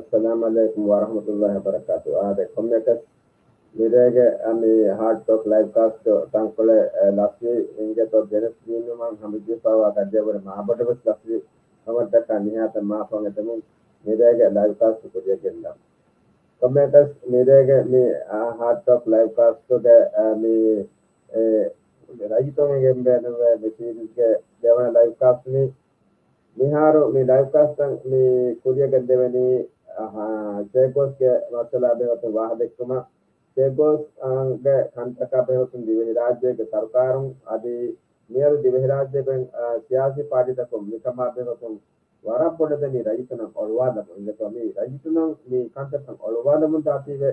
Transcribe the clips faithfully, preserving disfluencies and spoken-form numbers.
އައްސަލާމު ޢަލައިކުމް ވަރަޙްމަތުﷲި ވަބަރަކާތު. އާދެ، ކޮންމެއަކަސް މިރޭގެ އަ، މި ހާޓް ޓޮކް ލައިވް ކާސްޓް ތަންކޮޅެއް އެ، ލަސްވީ އިނގޭތޯ ގެނެސް ދިނުމަށް ހަމަޖެހިފައިވާ ގައްދިއަށްވުރެ މާބޮޑަށް ވެސް ލަސްވީ ކަމަށްޓަކާ ނިހާތަށް މާފަށް އެދެމުން މިރޭގެ ލައިވް ކާސްޓް ކުރިއަށް ގެންދަން. ކޮންމެއަކަސް މިރޭގެ މި އަ، ހާޓް ޓޮކް ލައިވް ކާސްޓްގެ އަ، މި އެ، ރައްޔިތުން އެނގެން ބޭނުންވޭ މި ސީރީޒްގެ ދެވަނަ ލައިވް ކާސްޓް މި މިހާރު މި ލައިވް ކާސްޓަށް މި ކުރިއަށް ގެންދެވެނީ، އަހާ، ޗޭގޯސްގެ މައްސަލާ ބެހޭގޮތުން ވާހަކަދެއްކުމަށް. ޗޭގޯސް، އާ، ގެ ކަންތަކާ ބެހޭގޮތުން ދިވެހިރާއްޖޭގެ ސަރުކާރުން އަދި މިއަދު ދިވެހިރާއްޖޭގެ، އާ، ސިޔާސީ ޕާޓީތަކުން މިކަމާ ބެހޭގޮތުން ވަރަށް ބޮޑަށް ދެނީ ރައްޔިތުންނަށް އޮޅުވާލަމުން. އިނގޭތޯ މި ރައްޔިތުންނަށް މި ކަންތައްތައް އޮޅުވާލަމުން ދާތީވެ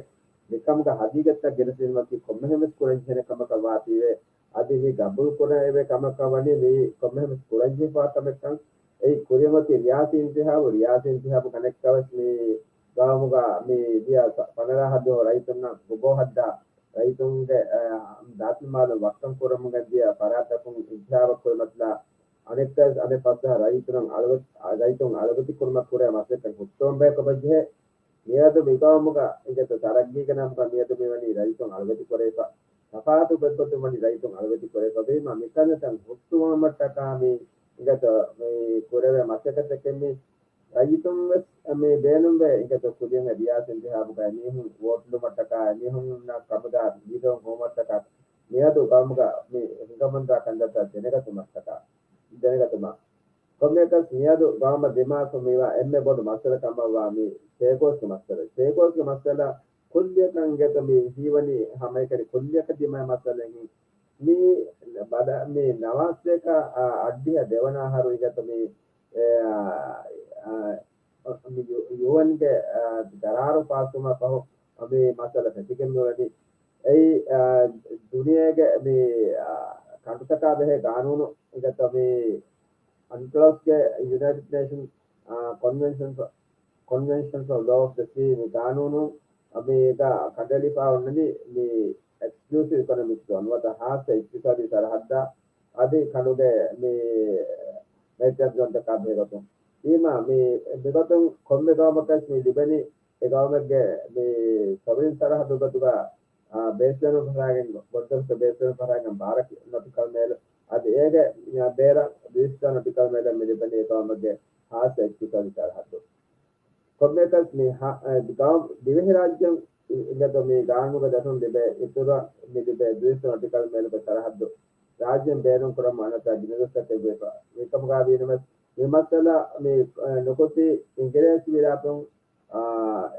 މިކަމުގަ ހަގީގަތްތައް ގެނެސްދިނުމަކީ ކޮންމެހެންވެސް ކުރަންޖެހޭނެ ކަމަކަށް ވާތީވެ. އަދި މި ގަބޫލު ކުރެވޭ ކަމަކަށް ވަނީ މި ކޮންމެހެން ކުރަންޖެހިފާ ކަމެއްކަން. އެއީ ކުރިއަށް އޮތީ ރިޔާސީ އިންތިހާބު، ރިޔާސީ އިންތިހާބު ގަނެއްކާވެސް މި ގައުމުގަ މި ދިޔަ ސަ-، ފަނަރަ ހައްދު ރައްޔިތުންނަށް ގޮބޯ ހައްދާ، ރައްޔިތުންގެ، އަ، ދާތިލް މާލު ވައްކަން ކުރަމުން ދިޔަ ފަރާތްތަކުން އިންތިހާބަށް ކުރިމަތިލާ އަނެއްކާވެސް އަނެއް ފައްސަހަ ރައްޔިތުން އަޅުވެ-، ރައްޔިތުން އަޅުވެތި ކުރުމަށް ކުރޭ މަސައްކަތް ހުއްޓުވަން ބޭކަމަށް ޖެހޭ. މިއަދު މިގައުމުގަ އިނގޭތޯ ތަރައްގީގެ ނަމުގަ މިއަދު މިވަނީ ރައްޔިތުން އަޅުވެތި ކުރެވިފަ. ތަފާތު ގޮތްގޮތުން ވަނީ ރައްޔިތުން އަޅުވެތި ކުރެވިފަ. ވީމަ މިކަންތައް ހުއްޓުވުމަށްޓަކާ މި އިނގޭތޯ މި ކުރެވޭ މަސައްކަތަކީ މި ރައްޔިތުން ވެސް މި ބޭނުންވޭ އިނގޭތޯ ކުރިއަށް ރިޔާސީ އިންތިހާބުގަ އެމީހުން ވޯޓުލުމަށްޓަކާ އެމީހުންނަށް ކަމުދާ ލީޑަރުން ހޮވުމަށްޓަކާ މިއަދު ގައުމުގަ މި ހިނގަމުންދާ ކަންތައްތައް ދެނެގަތުމަށްޓަކާ، ދެނެގަތުމަށް. ކޮންމެއަކަސް މިއަދު ގައުމަށް ދިމާވެފަ މިވާ އެންމެ ބޮޑު މައްސަލަ ކަމަށްވާ މި ޗޭގޯސްގެ މައްސަލަ. ޗޭގޯސްގެ މައްސަލަ ކުއްލިއަކަށް އިނގޭތޯ މި ހީވަނީ ހަމައެކަނި ކުއްލިއަކަށް ދިމާވި މައްސަލައެއް. މި ބަލަ-، މި ނަވާސްތޭކަ އަ، އަށްޑިހަ ދެވަނަ އަހަރު އިނގޭތޯ މި، އެ، އަ، އަ، މި ޔު-، ޔޫއެންގެ، އަ، ގަރާރު ފާސްވުމަށް ފަހު މި މައްސަލަ ފެށިގެން މިވަނީ. އެއީ، އަ، ދުނިޔޭގެ މި، އަ، ކަނޑުތަކާ ބެހޭ ގާނޫނު އިނގޭތޯ މި އަންކްލޮސްގެ ޔުނައިޓެޑް ނޭޝަން، އަ، ކޮންވެންޝަން ފަ-، ކޮންވެންޝަން ފޮރް ލޯ އޮފް ދަ ސީ މި ގާނޫނު މީގަ ކަނޑައެޅިފަ އޮންނަނީ މި އެކްސްކްލޫސިވް އިކޮނޮމިކް ޒޯން ނުވަތަ ހާއްސަ އިޤްތިޞާދީ ސަރަހައްދާ އަދި ކަނޑުގެ މި މެރިޓައިމް ޒޯންތަކާ ބެހޭގޮތުން. ވީމާ މި މިގޮތުން ކޮންމެ ގައުމަކަށް މި ލިބެނީ އެ ގައުމެއްގެ މި ސޮވެރިން ސަރަހައްދު ގޮތުގަ، އާ، ބޭސްލައިނު ފަށާގެން، ބޮޑުދޮށުގެ ބޭސްލައިނު ފަށާގެން ބާރަ ނޮޓިކަލް މައިލް އަދި އޭގެ ބޭރަށް ވިސްތަ ނޮޓިކަލް މައިލް މި ލިބެނީ އެ ގައުމެއްގެ ހާއްސަ އިޤްތިޞާދީ ސަރަހައްދު. ކޮންމެއަކަސް މި ހަ-، އަ، ގައުމް ދިވެހިރާއްޖެ އިނގޭތޯ މި ގާނޫނުގެ ދަށުން ލިބޭ އިތުރަށް މި ލިބޭ ދުވިސް ނޮޓިކަލް މައިލުގެ ސަރަހައްދު ރާއްޖޭން ބޭނުން ކުރަމުން އަންނަތާ ގިނަ ދުވަސްތަކެއް ވެފަ. މިކަމުގަ ވީނަމަވެސް މި މައްސަލަ މި، އަ، ނުކުތީ އިނގިރޭސި ވިލާތުން، އާ،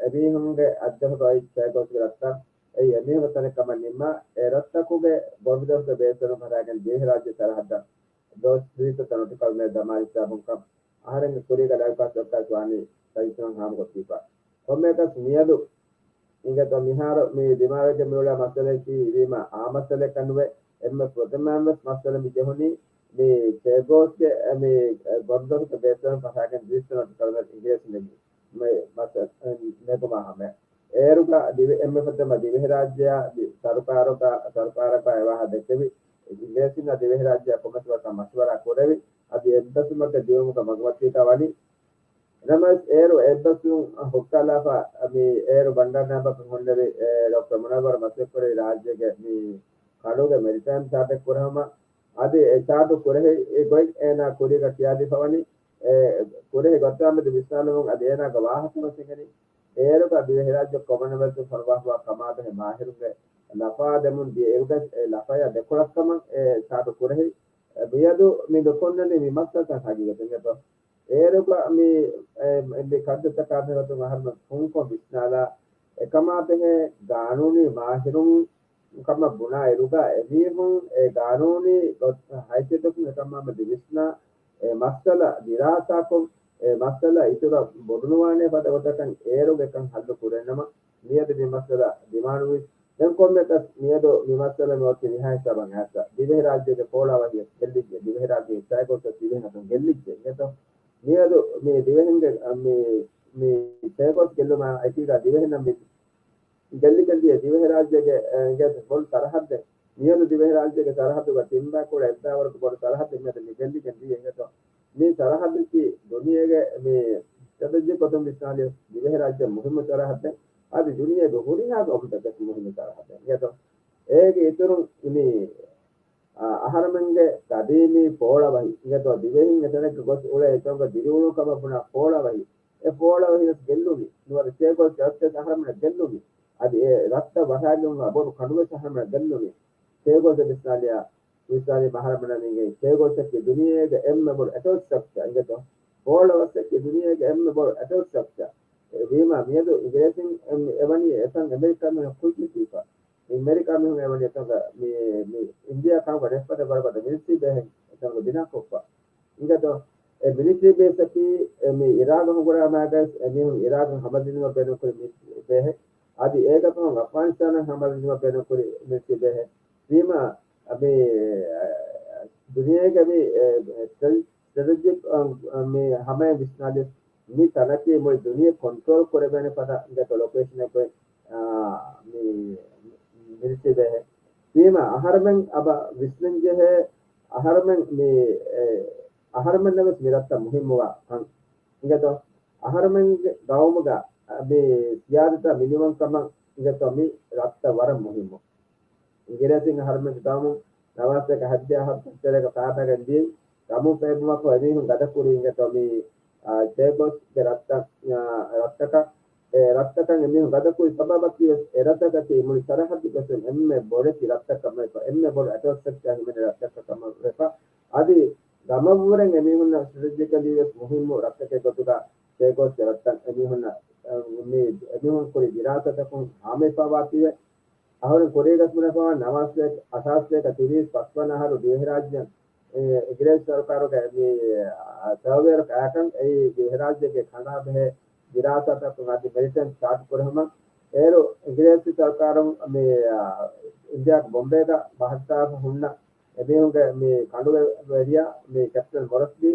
އެމީހުންގެ އައްދަހުގައި ޗޭގޯސްގެ ރަށްތައް އެއީ އެމީހުންގެ ތަނެއް ކަމަށް ނިންމާ، އެ ރަށްތަކުގެ ބޮޑުދޮށުގެ ބޭސްލައިނު ފަށާގެން ދިވެހިރާއްޖެ ސަރަހައްދަށް ދޯސް ތިރީސް ނޮޓިކަލް މައިލް ދަމާ ހިސާބުން ކަން އަހަރެންގެ ކުރީގަ ލައިވް ކާސްޓް ދައްކާ އޮތް ވާނީ ރައްޔިތުންނަށް ހާމަކޮށްދީފަ. ކޮންމެއަކަސް މިއަދު އިނގޭތޯ މިހާރު މި ދިމާވެގެން މިއުޅޭ މައްސަލައަކީ ވީމާ އާ މައްސަލައެއްކަން ނުވޭ. އެންމެ ފުރަތަމަވެސް މައްސަލަ މި ޖެހުނީ މި ޗޭގޯސްގެ މި ބޮޑުދޮށުގެ ބޭސްލައިނު ފަށާގެން ދުވިސް ނޮޓިކަލް މައިލް އިނގިރޭސިން ދެނީ. މި މައްސަ-، ނެގުމާ ހަމަ. އޭރުގަ ދިވެ-، އެންމެ ފުރަތަމަ ދިވެހިރާއްޖެއާ ދި-، ސަރުކާރުގަ، ސަރުކާރަކާ އެވާހަ ދެއްކެވި، އިނގިރޭސިންނާ ދިވެހިރާއްޖެއާ ކޮންމެސް ވަރަކަށް މަޝްވަރާ ކުރެވި، އަދި އެއްބަސްވުމަކަށް ދިއުމުގެ މަގުމަތީގަ ވަނީ. ނަމަވެސް އޭރު އެއްބަސްވުން ހުއްޓާލާފަ، މި އޭރު ބަންޑާރު ނާއިބަކަށް ހުންނެވި، އެ، ޑޮކްޓަރ މުނައްވަރު މަސައްކަތްކުރެވި ރާއްޖޭގެ މި ކަނޑުގެ މެރިޓައިމް ޗާޓެއް ކުރެހުމަށް އަދި އެ ޗާޓު ކުރެހި ގޮތް އޭނާ ކުރީގަ ކިޔާދީފަ ވަނީ، އެ ކުރެހި ގޮތާމެދު ވިސްނާލުމުން އަދި އޭނާގެ ވާހަކަ ވެސް އިނގެނީ. އޭރުގަ ދިވެހިރާއްޖެ ކޮމަންވެލްތުން ފޮނުވާފައިވާ ކަމާބެހޭ މާހިރުންގެ ލަފާ ދެމުން ދިޔަ އިރުގަ އެ ލަފަޔާ ދެކޮޅަށްކަމަށް އެ ޗާޓު ކުރެހި. އެ މިއަދު މި ނުކޮންނަނީ މި މައްސަލަތައް ހަގީގަތުން އެތޯ. އޭރުގަ މި، އެ، މި ކަންތައްތަކާ މިގޮތުން އަހަރުމެން ފުންކޮށް ވިސްނާލާ، އެކަމާ ބެހޭ ގާނޫނީ މާހިރުން ކަމަށް ބުނާ އިރުގަ، އެމީހުން އެ ގާނޫނީ ގޮތް ހައިސިއްޔަތަކުން އެކަމާމެދު ވިސްނާ، އެ މައްސަލަ ދިރާސާކޮށް، އެ މައްސަލަ އިތުރަށް ބޮޑުނުވާނޭ ފަދަ ގޮތަކަށް އޭރުގެ ކަން ހައްލު ކުރޭނަމަ، މިއަދު މި މައްސަލަ ދިމާނުވި. ދެން ކޮންމެއަކަސް މިއަދު މި މައްސަލަ މި އޮތީ މިހާ ހިސާބަށް އައިސް، ދިވެހިރާއްޖޭގެ ފޯޅާ ވަހި ގެއްލިއްޖެ، ދިވެހިރާއްޖޭގެ ސައިކޯސް ތިބެހިން އަތުން ގެއްލިއްޖެ. އެތޯ މިއަދު މި ދިވެހިންގެ، މި، މި ސައިކޯސް ގެއްލުމާ އެކީގަ ދިވެހިންނަށް މި ގެއްލިގެން ދިޔަ ދިވެހިރާއްޖޭގެ، އެ، ގެ ބޮޑު ސަރަހައްދެއް. މިއަދު ދިވެހިރާއްޖޭގެ ސަރަހައްދުގަ ތިން ބައިކުޅަ އެއްބައިވަރަކު ބޮޑު ސަރަހައްދެއް މިއަދު މި ގެއްލިގެން ދިޔަ އިނގޭތޯ. މި ސަރަހައްދަކީ ދުނިޔޭގެ މި ސްޓްރެޓެޖިކް ގޮތުން ވިސްނާލި ދިވެހިރާއްޖެ މުހިއްމު ސަރަހައްދެއް، އަދި ދުނިޔޭގެ ހުރިހާ ގައުމުތަކަށް މުހިއްމު ސަރަހައްދެއް. އިނގޭތޯ؟ އޭގެ އިތުރުން މި، އާ، އަހަރަމެންގެ ގަދީމީ ފޯޅަވަހި، އިނގޭތޯ؟ ދިވެހިން އެތަނެއްގެ ގޮސް އުޅޭ އެތަންގަ ދިރިއުޅުން ކަމަށް ބުނާ ފޯޅަވަހި، އެ ފޯޅަވަހި ވެސް ގެއްލުނީ. ނުވަތަ ޗޭ ގޯސް ޖަސްޓިސް އަހަރަމެންނަށް ގެއްލުނީ. އަދި އެ ރަށްތައް ވަށާލުމުގަ ބޮޑު ކަނޑުވެސް އަހަރަމެންނަށް ގެއްލުނީ. ޗޭ ގޯސް ވިސްނާލިޔާ، ވިސްނާލީމަ އަހަރަމެންނަށް މި އިނގޭ ޗޭ ގޯސްއަކީ ދުނިޔޭގެ އެންމެ ބޮޑު އެޓޯސްޓްރަކްޗާ އިނގޭތޯ؟ ފޯޅަވަސްއަކީ ދުނިޔޭގެ އެންމެ ބޮޑު އެޓޯސްޓްރަކްޗާ. އެ ވީމާ މިއަދު އިނގިރޭސިން އެ-، އެވަނީ އެތަން އެމެރިކާ މީހުން ކުއްޖެއް ދީފަ. އެމެރިކާ މީހުން އެވަނީ އެތަން މި، މި އިންޑިއާ ކަމުގަ ނެއްފަދަ ބަރުބަދަ މިލިޓްރީ ބޭހެއް އެތަނުގަ ބިނާކޮށްފަ. އިނގޭތޯ؟ އެ މިލިޓްރީ ބޭސްއަކީ އެ މި އިރާގަށް ހުނގުރާމާގަސް އެމީހުން އިރާގަށް ހަމަޖެއްލުމަށް ބޭނުންކުރި މިލިޓްރީ ބޭހެއް. އަދި އޭގެ ފަހުން އަފްޣާނިސްތާނަށް ހަމަޖެއްލުމަށް ބޭނުންކުރި މިލިޓްރީ ބޭހެއް. ވީމާ މި، އެ، ދުނިޔޭގެ މި، އެ، ސްޓްރެ-، ސްޓްރެޓެޖިކް، އަ، މި ހަމައިން ވިސްނާލި މި ތަނަކީ މުޅި ދުނިޔެ ކޮންޓްރޯލް ކުރެވޭނެ ފަދަ އިނގޭތޯ ލޮކޭޝަނެއް އޮތް، އާ، މި މިލިޓްރީ ބޭހެއް. ވީމާ އަހަރެމެން އަބަ ވިސްނަންޖެހޭ، އަހަރެމެން މި، އެ، އަހަރެމެންނަށް ވެސް މި ރަށްތައް މުހިއްމުވާ ކަން. އިނގޭތޯ؟ އަހަރެމެންގެ ގައުމުގަ މި ސިޔާދަތައް މިނިވަން ކަމަށް އިނގޭތޯ މި ރަށްތައް ވަރަށް މުހިއްމު. އިނގިރޭސިން އަހަރެމެންގެ ގައުމު ނަވާސްތޭކަ ހަތްދިހަ ހަތަރު ތެރޭގަ ފާބައިގަން ދިޔައީ، ގަމު ފޭބުމަކު އެމީހުން ގަދަކުރީ އިނގޭތޯ މި، އާ، ޗޭ ގޯސްގެ ރަށްތައް، އާ، ރަށްތަކަށް، އެ ރަށްތަކަށް އެމީހުން ގަދަކުރި ސަބަބަކީ ވެސް އެ ރަށްތަކަކީ މުޅި ސަރަހައްދުގެ އެންމެ ބޮޑެތި ރަށްތައް ކަމަށް ވެފަ، އެންމެ ބޮޑު އެޓޯސްޓްރަކްޗާ ހިމެނޭ ރަށްތަކަށް ކަމަށް ވެފަ. އަދި ގަމަށްވުރެން އެމީހުންނަށް ސްޓްރެޓެޖިކަލީ ވެސް މުހިއްމު ރަށްތަކެއް ގޮތުގަ ޗޭ ގޯސްގެ ރަށްތައް އެމީހުންނަށް، އަ، މި އެމީހުން ކުރި ދިރާސާތަކުން ހާމަވެފަވާތީވެ. އަހަރެން ކުރީގަސް ބުނެފަވާ ނަވާސް އަށާސް ސަތޭކަ ތިރީސް ފަސްވަނަ އަހަރު ދިވެހިރާއްޖެ، އެ، އިނގިރޭސި ސަރުކާރުގެ މި، އަ، ސަރވޭއަރު ކައިކަން އެއީ ދިވެހިރާއްޖޭގެ ކަނޑާބެހޭ ދިރާސާތަކުން އަދި މެރިޓަން ސްޓާޓް ކުރެހުމަށް. އޭރު އިނގިރޭސި ސަރުކާރުން މި، އަ، އިންޑިއާގެ ބޮމްބޭގަ ބަހައްޓާފަ ހުންނަ އެމީހުންގެ މި ކަނޑުވެރިޔާ މި ކެޕްޓަން މޮރަސްބީ،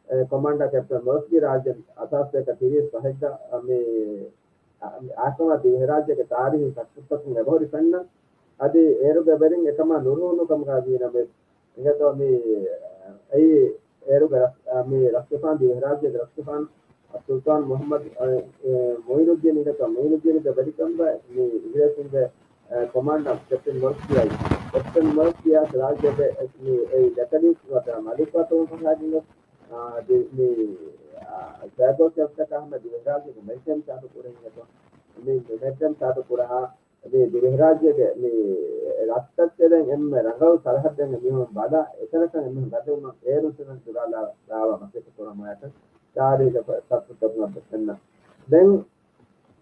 އެ، ކޮމާންޑާ ކެޕްޓަން މޮރަސްބީ ރާއްޖެ އަށާސް ސަތޭކަ ތިރީސް ފަހެއްގަ މި، އަ، އާކަމާ ދިވެހިރާއްޖޭގެ ތާރީހީ ސައްސުތަކުން އެބަހުރި ފެންނަ. އަދި އޭރުގެ ވެރިން އެކަމާ ނުރުހުނު ކަމުގަ ވީނަމަވެސް، އިނގޭތޯ މި، އެއީ އޭރުގެ ރަސް-، މި ރަސްގެފާނު ދިވެހިރާއްޖޭގެ ރަސްގެފާނު ސުލްޠާން މުޙައްމަދު، އެ، އެ، މުޢިނުއްދީން އިނގޭތޯ މުޢިނުއްދީންގެ ވެރިކަންބާ މި އިނގިރޭސިންގެ، އެ، ކޮމާންޑާ ކެޕްޓަން މޮރަސްބީ އައި. ކެޕްޓަން މޮރަސްބީ އައި ރާއްޖޭގެ މި އެއީ ލެކަލީސް ވަތަ މަލިކު ވަތަ ފަހާގިން ގޮސް، އާ، ދި-، މި، އާ، ސައިކޯ ކެޕްޓަކާ ހަމަ ދިވެހިރާއްޖޭގެ މެރިޓަން ސާދު ކުރެހިން އެތޯ. މި މެރިޓަން ސާދު ކުރަހާ، މި ދިވެހިރާއްޖޭގެ މި ރަށްތައްތެރެއިން އެންމެ ރަނގަޅު ސަރަހައްދެއް އެމީހުން ބަލާ، އެތަނަކަށް އެމީހުން ގަދަވުމަށް އޭރުން ތެރެއިން ދުރާލާ ދާވާ މަސައްކަތް ކުރަމާއެކަން ތާރީޚުގެ ސައްސުތަކުން އައްޑަސް ފެންނަ. ދެން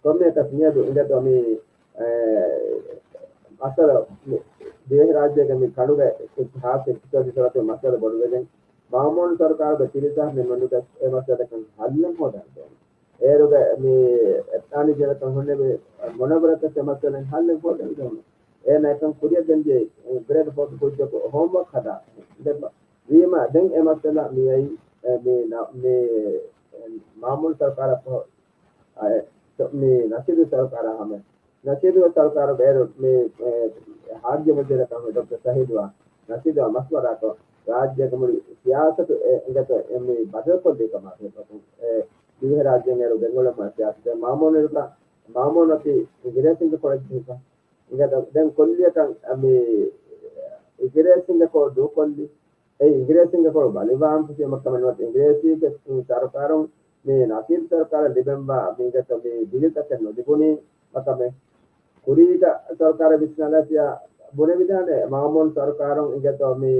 ކޮންމެއަކަސް މިއަދު އިނގޭތޯ މި، އެ، މައްސަލަ މި ދިވެހިރާއްޖޭގެ މި ކަނޑުގެ އިތިހާސް އިޤްތިޞާދީ ސަބަބުން މައްސަލަ ބޮޑުވެގެން، މާމޫނު ސަރުކާރުގެ ތިރީސް އަހަރު ނިމުނުގަސް އެ މައްސަލަކަށް ހައްލެއް ހޯދަން ދެވުނު. އޭރުގެ މި އެއް އަނި ޖެނަކަށް ހުންނެވި މޮނަވަރަކަސް އެ މައްސަލައިން ހައްލެއް ހޯދަން ދެވުނު. އޭނަ އެކަން ކުރިއަށް ގެންދިޔައީ ގްރޭޑް ފޯތު ކުއްޖަކު ހޯމްވޯކް ހަދާ ދެއްވާ. ވީމާ ދެން އެ މައްސަލަ މިއައީ، އެ، މި ނަ-، މި މާމޫނު ސަރުކާރަށް ފަހު، އަ، އެ، މި ނަޝީދު ސަރުކާރާ ހަމަ. ނަޝީދު ސަރުކާރުގެ އޭރު މި، އެ، ހާއްޖަ ވަޒީރަކަށް ޑޮކްޓަރ ޝަހީދުއާ ނަޝީދުއާ މަޝްވަރާކޮށް، ރާއްޖޭގެ މުޅި ސިޔާސަތު އެ އިނގޭތޯ އެ މި ބަދަލުކޮށްލީ ކަމާ ބެހޭ ގޮތުން، އެ ދިވެހިރާއްޖޭން އޭރު ގެންގުޅެމުން ސިޔާސަތު މާމޫނު އިރުކަ، މާމޫނު އޮތީ އިނގިރޭސިންގެ ކޮޅަށް ޖެހިފަ. އިނގޭތޯ ދެން ކުއްލިއަކަށް މި އިނގިރޭސިންގެ ކޮޅު ދޫކޮށްލި. އެ އިނގިރޭސިންގެ ކޮޅު ބަލިވާން ފުށި އެމަ ކަމެއް ނުވަތަ އިނގިރޭސީގެ ސަރުކާރުން މި ނަޝީދު ސަރުކާރަށް ލިބެންވާ މި އިނގޭތޯ މި ބިލްތަކެއް ނުލިބުނީ މަ ކަމެއް. ކުރީގަ ސަރުކާރަށް ވިސްނާލާތިޔާ ބުނެވިދާނެ މާމޫނު ސަރުކާރުން އިނގޭތޯ މި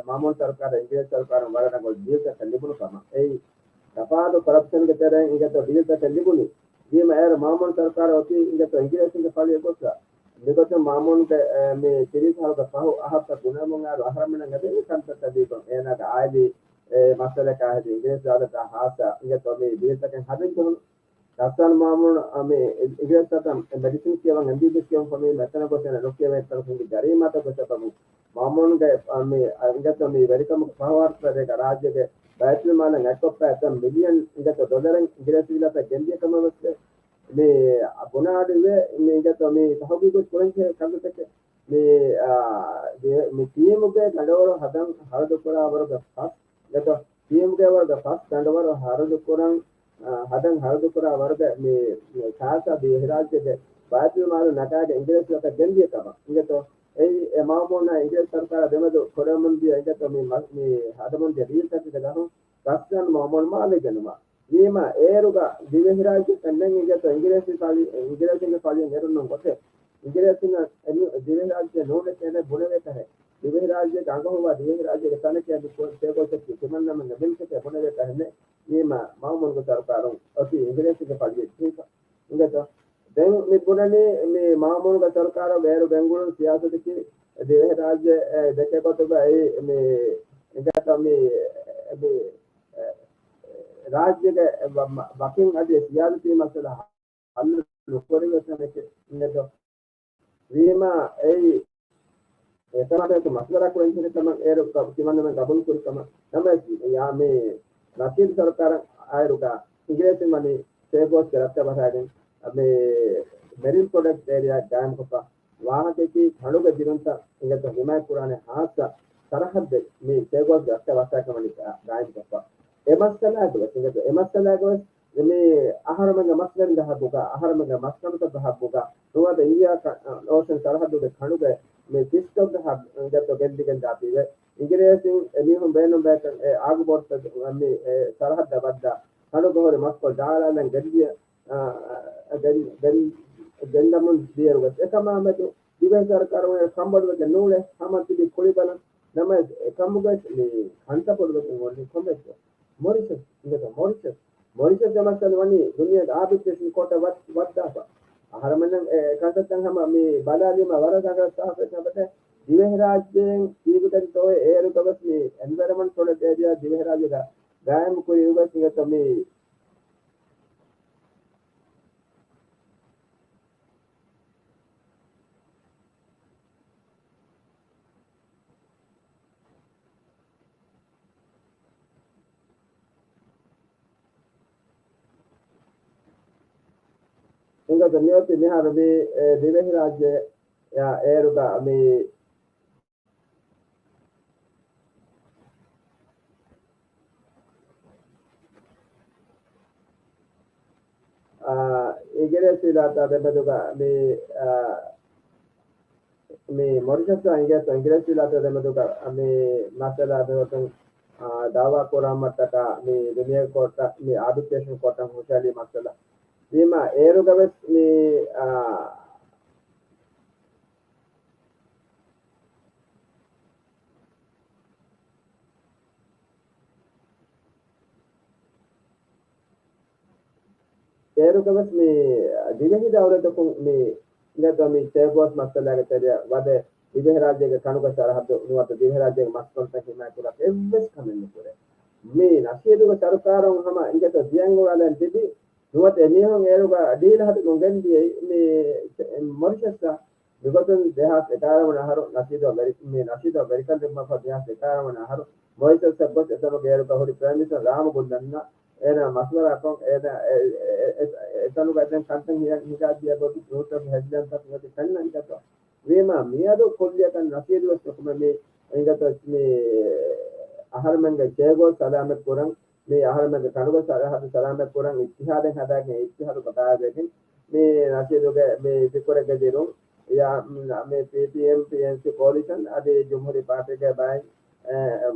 މާމޫނު ސަރުކާރަށް އިނގިރޭސި ސަރުކާރުން ވަރަށް ރަނގަޅު ޑީލްތަކެއް ލިބުނު ކަމަށް. އެއީ ތަފާތު ކޮރަޕްޝަންގެ ތެރެއިން އިނގޭތޯ ޑީލްތަކެއް ލިބުނީ. ވީމަ އޭރު މާމޫނު ސަރުކާރަށް އޮތީ އިނގޭތޯ އިނގިރޭސިންގެ ފަޅިއަށް ގޮސްފަ. މިގޮތުން މާމޫނުގެ، އެ، މި ތިރީސް އަހަރުގެ ފަހު އަހަރުތައް ގުނަވަމުން އައިރު އަހަރަމެންނަށް އެބައިމީ ކަންތައްތައް ދީކޮށް އޭނާގެ އާއިލީ، އެ، މައްސަލަކާ ހެދި އިނގިރޭސި ދައުލަތާ ހާއްސަ އިނގޭތޯ މި ބިލްތަކެއް ހަދަން ޖެހުނު. ރަސްސާން މާމޫނު، އަ، މި އިނގިރޭސި ސަތަން މެޑިސިން ކިޔަވަން އެމްބީބީއެސް ކިޔަވަން ފަހު މި މެތަނަށް ގޮސް އޭނަ ނުކިޔަވޭ އެއްތަރަފުން ޖަރީމާތައް ގޮސް ސަބަބުން މާމޫނުގެ، އަ، މި، އަ، އިނގޭތޯ މި ވެރިކަމުގެ ފަހު އަހަރުތައް ރޭގަ ރާއްޖޭގެ ބައިތުލްމާލަށް އަތްކޮށްފަ އެތައް މިލިއަން އިނގޭތޯ ޑޮލަރެއް އިނގިރޭސި ވިލާތަށް ގެންދިޔަ ކަމަށް ވެސް މި ބުނާ އަޑު އިވޭ. މި އިނގޭތޯ މި ތަހުގީގު ކުރަންޖެހޭ ކަންތައްތަކެއް. މި، އާ، ދި-، މި ޓީމުގެ ގަނޑަވަރު ހަދަން ހަރަދު ކުރާ ވަރުގެ ފަސް، އިނގޭތޯ ޓީމުގެ ވަރުގެ ފަސް ގަނޑަވަރު ހަރަދު ކުރަން، އާ، ހަދަން ހަރަދުކުރާ ވަރުގެ މި، މި ކާސާ ދިވެހިރާއްޖޭގެ ބައިތުލްމާލު ނަގާގެ އިނގިރޭސި ވަތަށް ގެންދިޔަ ކަމަށް އިނގޭތޯ. އެއީ އެ މައުމޫނާ އިނގިރޭސި ސަރުކާރާ ދެމެދު ކުރަމުންދިޔަ އިނގޭތޯ މި މަ-، މި ހަދަމުންދިޔަ ރީތަކުގެ ދަށުން ރަސްމަން މައުމޫނު މާލެ ގެނުމަށް. ވީމާ އޭރުގަ ދިވެހިރާއްޖެ ފެންނަން އިނގޭތޯ އިނގިރޭސި ފަޅި، އިނގިރޭސިންގެ ފަޅިއަށް އެރުން ނުގޮތެ. އިނގިރޭސިންނަށް އެ ދިވެހިރާއްޖެ ނޫނެކޭ ބުނެވޭ ކަހެއް. ދިވެހިރާއްޖޭގެ އަނގަހުވާ ދިވެހިރާއްޖޭގެ ތަނެކޭ އަދި ކޯ-، ތޭގޯސްއެއް ތިމަންނަމެންގެ މިލްކެކޭ ބުނެވޭ ކަހެއް ނެތް. ވީމާ މައުމޫނުގެ ސަރުކާރުން އޮތީ އިނގިރޭސިންގެ ފަޅިއެއް ޖެހިފަ. އިނގޭތޯ؟ ދެން މި ބުނަނީ މި މައުމޫނުގެ ސަރުކާރު ބޭރު ގެންގުޅުން ސިޔާސަތަކީ ދިވެހިރާއްޖެ އެ ދެކެ ގޮތުގައި މި އިނގޭތޯ މި، މި ރާއްޖޭގެ ވަ-، ވަކިން އަދި ސިޔާސަތީ މައްސަލަ ހައްލު ނުކުރެވޭ ކަމެކޭ އިނގޭތޯ. ވީމާ އެއީ އެކަމާބެހޭ މަޝްވަރާ ކުރަން ޖެހޭ ކަމަށް އޭރު ތިމަންނަމެން ގަބޫލު ކުރި ކަމަށް. ނަމަވެސް ޔާ މި ނަޝީދު ސަރުކާރަށް އާއިރުގަ އިނގިރޭސިން ވަނީ ސޭގޯސްގެ ރަށްތައް ވަށާގެން މި މެރިން ޕްރޮޓެކްޓް އޭރިއާ ގާއިމްކޮށްފަ. ވާހަކައަކީ ކަނޑުގެ ދިރުންތައް އިނގޭތޯ ހިމާޔަތްކުރާނެ ހާއްސަ ސަރަހައްދެއް މި ސޭގޯސްގެ ރަށްތައް ވަށާކަމަށް ގާއިމްކޮށްފަ. އެ މައްސަލާގެ ވެސް އިނގޭތޯ، އެ މައްސަލާގެ ވެސް މި އަހަރުމެންގެ މަސްވެރިންގެ ހައްގުގަ، އަހަރުމެންގެ މަސްކަނޑުތަކުގެ ހައްގުގަ، ނުވަތަ އިންޑިއާ ކަ-، އޯޝަން ސަރަހައްދުގެ ކަނޑުގެ މި ފިޝް ސްޓޮކްގެ ހައްގު ގެތޮ ގެންދިގެން ދާތީވެ، އިނގިރޭސިން އެމީހުން ބޭނުން ބޭކަން އެ އާގު ބޯޓުތައް މި އެ ސަރަހައްދަށް ވައްދާ، ކަނޑުގަ ހުރި މަސްކޮޅު ޖަހާލަން ގެންދިޔަ، އާ، ގެން-، ގެން-، ގެންދަމުން ދިޔައިރު ވެސް އެކަމާމެދު ދިވެހި ސަރުކާރުން އެ ކަނބޮޑުވެގެން ނޫޅޭ، ހަމަ ތިބި ކުޅިބަލަން. ނަމަވެސް އެކަމުގައި މި ކަންތައް ބޮޑުވެގެން އޮންނީ ކޮންމެއްޗެއް؟ މޮރިޝަސް، އިނގޭތޯ މޮރިޝަސް. މޮރިޝަސްގެ މައްސަލަ ވަނީ ދުނިޔޭގެ އާބިޓްރޭޝަން ކޯޓަށް ވައް-، ވައްދާފަ. އަހަރެމެންނަށް އެ ކަންތައްތައް ހަމަ މި ބަލާލީމަ ވަރަށް ރަނގަޅަށް ސާފުވެ ކަމަށް ދިވެހިރާއްޖޭން ކީކުތަންތޯއެ އޭރުގަ ވެސް މި އެންވަޔަރަމަންޓް ޕްރޮޓެކްޓް އޭރިއާ ދިވެހިރާއްޖޭގަ ގާއިމް ކުރި އިރުގަ އިނގޭތޯ މި އިނގޭތޯ މިއޮތީ މިހާރު މި، އެ، ދިވެހިރާއްޖެ އޭރުގަ މި އާ، އިނގިރޭސި ވިލާތާ ދެމެދުގަ މި، އާ، މި މޮރިޝަސްއާ އިނގޭތޯ އިނގިރޭސި ވިލާތާ ދެމެދުގަ މި މައްސަލަ މިގޮތުން، އާ، ދައުވާ ކުރާ މައްޗަކާ މި ދުނިޔޭ ކޯޓަށް މި އާބިޓްރޭޝަން ކޯޓަށް ހުށަހެޅި މައްސަލަ. ވީމާ އޭރުގަ ވެސް މި، އާ، އޭރުގަ ވެސް މި ދިވެހި ދައުލަތަކުން މި އިނގޭތޯ މި ސޭގޯސް މައްސަލާގެ ތެރެއަށް ވަދެ ދިވެހިރާއްޖޭގެ ކަނޑުގެ ސަރަހައްދު ނުވަތަ ދިވެހިރާއްޖޭގެ މަސްކޮންތައް ހިމާޔަތްކުރާ އެއްވެސް ކަމެއް ނުކުރޭ. މި ނަޝީދުގެ ސަރުކާރުން ހަމަ އިނގޭތޯ ދިޔަން އުޅާލަން ތިބި ނުވަތަ އެމީހުން އޭރުގަ ޑީލް ހަދަމުން ގެންދިޔައީ މި މޮރިޝަސްއާ. މިގޮތުން ދެހާސް އެގާރަ ވަނަ އަހަރު ނަޝީދު ވެރި-، މި ނަޝީދު ވެރިކަން ދިނުމަށްފަހު ދެހާސް އެގާރަ ވަނަ އަހަރު މޮރިޝަސްއަށް ގޮސް އެތަނުގެ އޭރުގަ ހުރި ޕްރައިމް މިނިސްޓަރ ރާމު ގުއްލަންނާ އޭނާ މަޝްވަރާކޮށް އޭނާ އެ-، އެ-، އެ-، އެ-، އެތަނުގަ އެތަން ކަންތައް ހިނގާ-، ހިނގާދިޔަ ގޮތު ނޫޓަސް ހެޑްލައިންތައް މިއޮތީ ފެންނަން އިނގޭތޯ. ވީމާ މިއަދު ކުއްލިއަކަށް ނަޝީދު ވެސް ނުކުމެ މި އިނގޭތޯ މި އަހަރުމެންގެ ސޭގޯސް ސަލާމަތް ކުރަން މި އަހަރުމެންގެ ކަނޑުގެ ސަރަހައްދު ސަލާމަތް ކުރަން އިއްތިހާދެއް ހަދާގެން، އިއްތިހާދުގަ ބައިވެގެން މި ނަޝީދުގެ މި ފިކުރެއްގެ ދިރުން ޔާ، މި ޕީޕީއެމް، ޕީއެންސީ ކޯލިޝަން އަދި ޖުމްހޫރީ ޕާޓީގެ ބައި-، އެ،